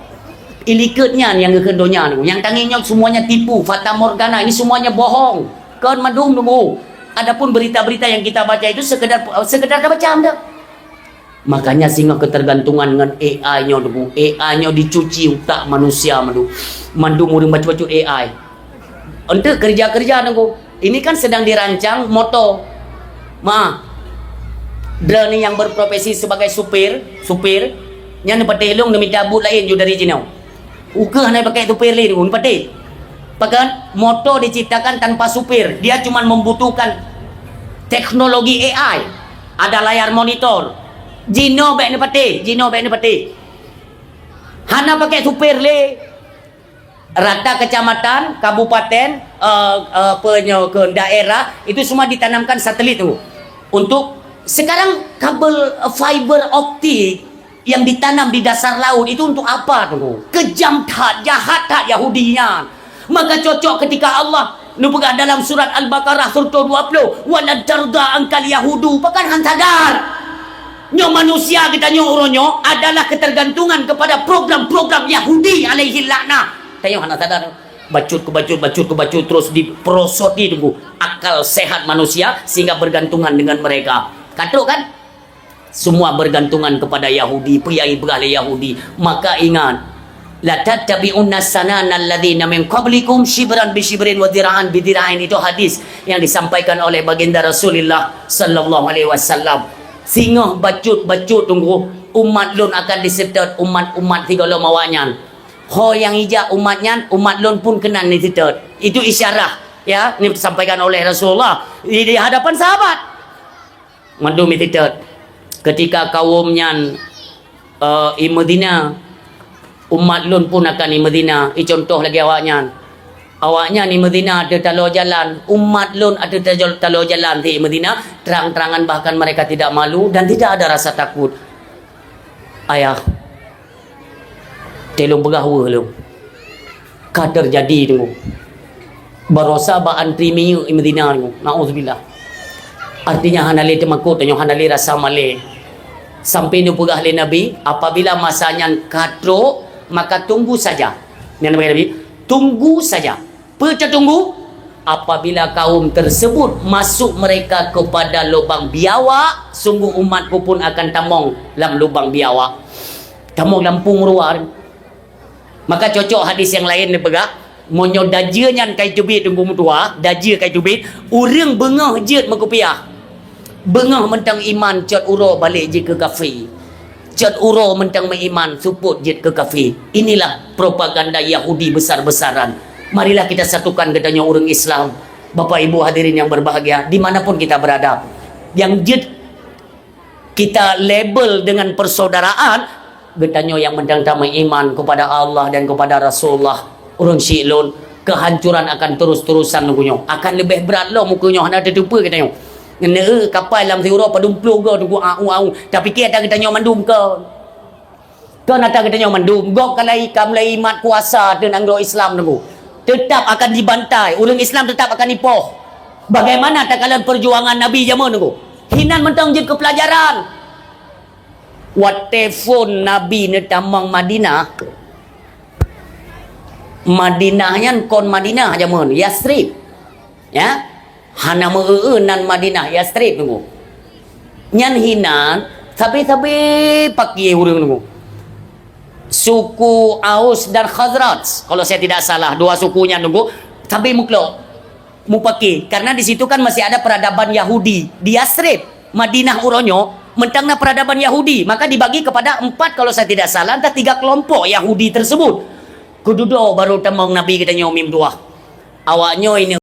Ilikot nyan nyang geukheun donya tu. Nyang tangieng nyoe semuanya tipu, fata morgana, ini semuanya bohong. Kon mandum, Teungku. Adapun berita-berita yang kita baca itu sekedar, sekedar tabaca dah. Makanya singoh ketergantungan ngon A I nyoe, Teungku. A I nyoe dicuci utak manusia mandum. Mandum ureuëng bacut-bacut A I. Untuk kerja-kerja, Teungku. Ini kan sedang dirancang motor. Ma. Droeneuh nyang berprofesi sebagai supir, supir, nyan neupatéh lôn neumita buet laén ju dari jinoe. Ukeue hana pakai supir lé, Teungku, neupatéh. Bahkan motor diciptakan tanpa supir, dia cuma membutuhkan teknologi A I. Ada layar monitor. Jinoe bék neupatéh, jinoe bék neupatéh. Hana pakai supir lé. Rata kecamatan, kabupaten, eh, eh, apa nyoe ke daerah, itu semua ditanamkan satelit tu. Untuk sekarang kabel, eh, fiber optik yang ditanam di dasar laut itu untuk apa tu? Kejam that, jahat that Yahudi nyan. Maka cocok ketika Allah neupeugah dalam surat Al-Baqarah surah dua puluh, "Walan tarda angkal yahudu." Pakan han sadar. Nyoe manusia geutanyoe uroe nyoe adalah ketergantungan kepada program-program Yahudi alaihi laknah. Tanyoe hana sadar. Bacut ke bacut, bacut ke bacut, terus diperosoti, Teungku, akal sehat manusia sehingga bergantungan dengan mereka. Ka trok kan? Semua bergantungan kepada Yahudi, peue nyang ipeugah lé Yahudi. Maka ingat, "Latattabi'unna sananal ladzina min qablikum shibran bi shibrin wa dzira'an bi dzira'in." Itu hadis yang disampaikan oleh baginda Rasulullah sallallahu alaihi wasallam. Singoh bacut-bacut, Teungku, umat lôn akan diseutôt umat-umat sigohlom awaknyan. Ho nyang ijak umat nyan, umat lôn pun keunan diseutôt. Itu isyarah, ya, ini disampaikan oleh Rasulullah di, di hadapan sahabat. Mandum iseutôt. Ketika kaum nyan, eh, imeuzina, umat lôn pun akan imeuzina. Icontoh lagée awaknyan. Awaknyan imeuzina ateueh taloe jalan, umat lôn ateueh taloe jalan si imeuzina, terang-terangan, bahkan mereka tidak malu dan tidak ada rasa takut. Ayah, teuh lôn peugah weueh lôn. Ka teujadi, Teungku. Barosa bak antri minyeuk imeuzina, Teungku. Nauzubillah. Artinya hana lé teumakot, tanyoe hana lé rasa malée. Sampai neupeugah lé Nabi, apabila masa nyan ka trok, maka tunggu saja. Nyan neupeugah Nabi, tunggu saja. Peue tatunggu? Apabila kaum tersebut masuk mereka kepada lubang biawak, sungguh umatku pun akan tamong lam lubang biawak. Tamong lam pung ruwa. Maka cocok hadis nyang laén neupeugah, meunyoe dajeu nyan ka iteubiet, Teungku, meutuwah, dajeu ka iteubiet, ureuëng beungoh jeuet meukupiah. Beungoh mantong iman, cot uroe balek jeuet keu kafé. Cot uroe mantong meuiman, seupôt jeuet keu kafé. Inilah propaganda Yahudi besar-besaran. Marilah kita satukan geutanyoe ureuëng Islam. Bapak Ibu hadirin yang berbahagia, di mana pun kita berada. Nyang jeuet kita label dengan persaudaraan, geutanyoe nyang mantong tameuiman kepada Allah dan kepada Rasulullah, ureuëng syiek lôn, kehancuran akan terus-terusan nunggu nyoe. Akan leubeh brat lom ukeue nyoe hana teuteupeue geutanyoe. Ngeuneu kapai lam siuroe padum ploh goe nunggu au-au. Tapi keu ata geutanyoe mandum kon. Kon ata geutanyoe mandum. Gob ka lheueh, ka mulai imat kuasa ateueh nanggroe Islam nunggu. Tetap akan dibantai. Ureuëng Islam tetap akan ipoh. Bagaimana takalon perjuangan Nabi jameun nunggu. Hinan mantong jeuet keu pelajaran. Watée phon Nabi neutamong Madinah, Madinah nyan kon Madinah jameun, Yasrib. Ya? Hana meu-eu nan Madinah, Yasrib nunggu. Nyan hinan, sabe-sabe paké ureuëng nunggu. Suku Aus dan Khazraj, kalau saya tidak salah, dua suku nyan nunggu, sabe muklok. Mupaki, karena di situ kan masih ada peradaban Yahudi. Di Yasrib, Madinah uroe nyoe, mantong na peradaban Yahudi, maka dibagi kepada empat, kalau saya tidak salah, entah tiga kelompok Yahudi tersebut. Keududoe baru tamong Nabi geutanyoe mim dua. Awak nyoe ini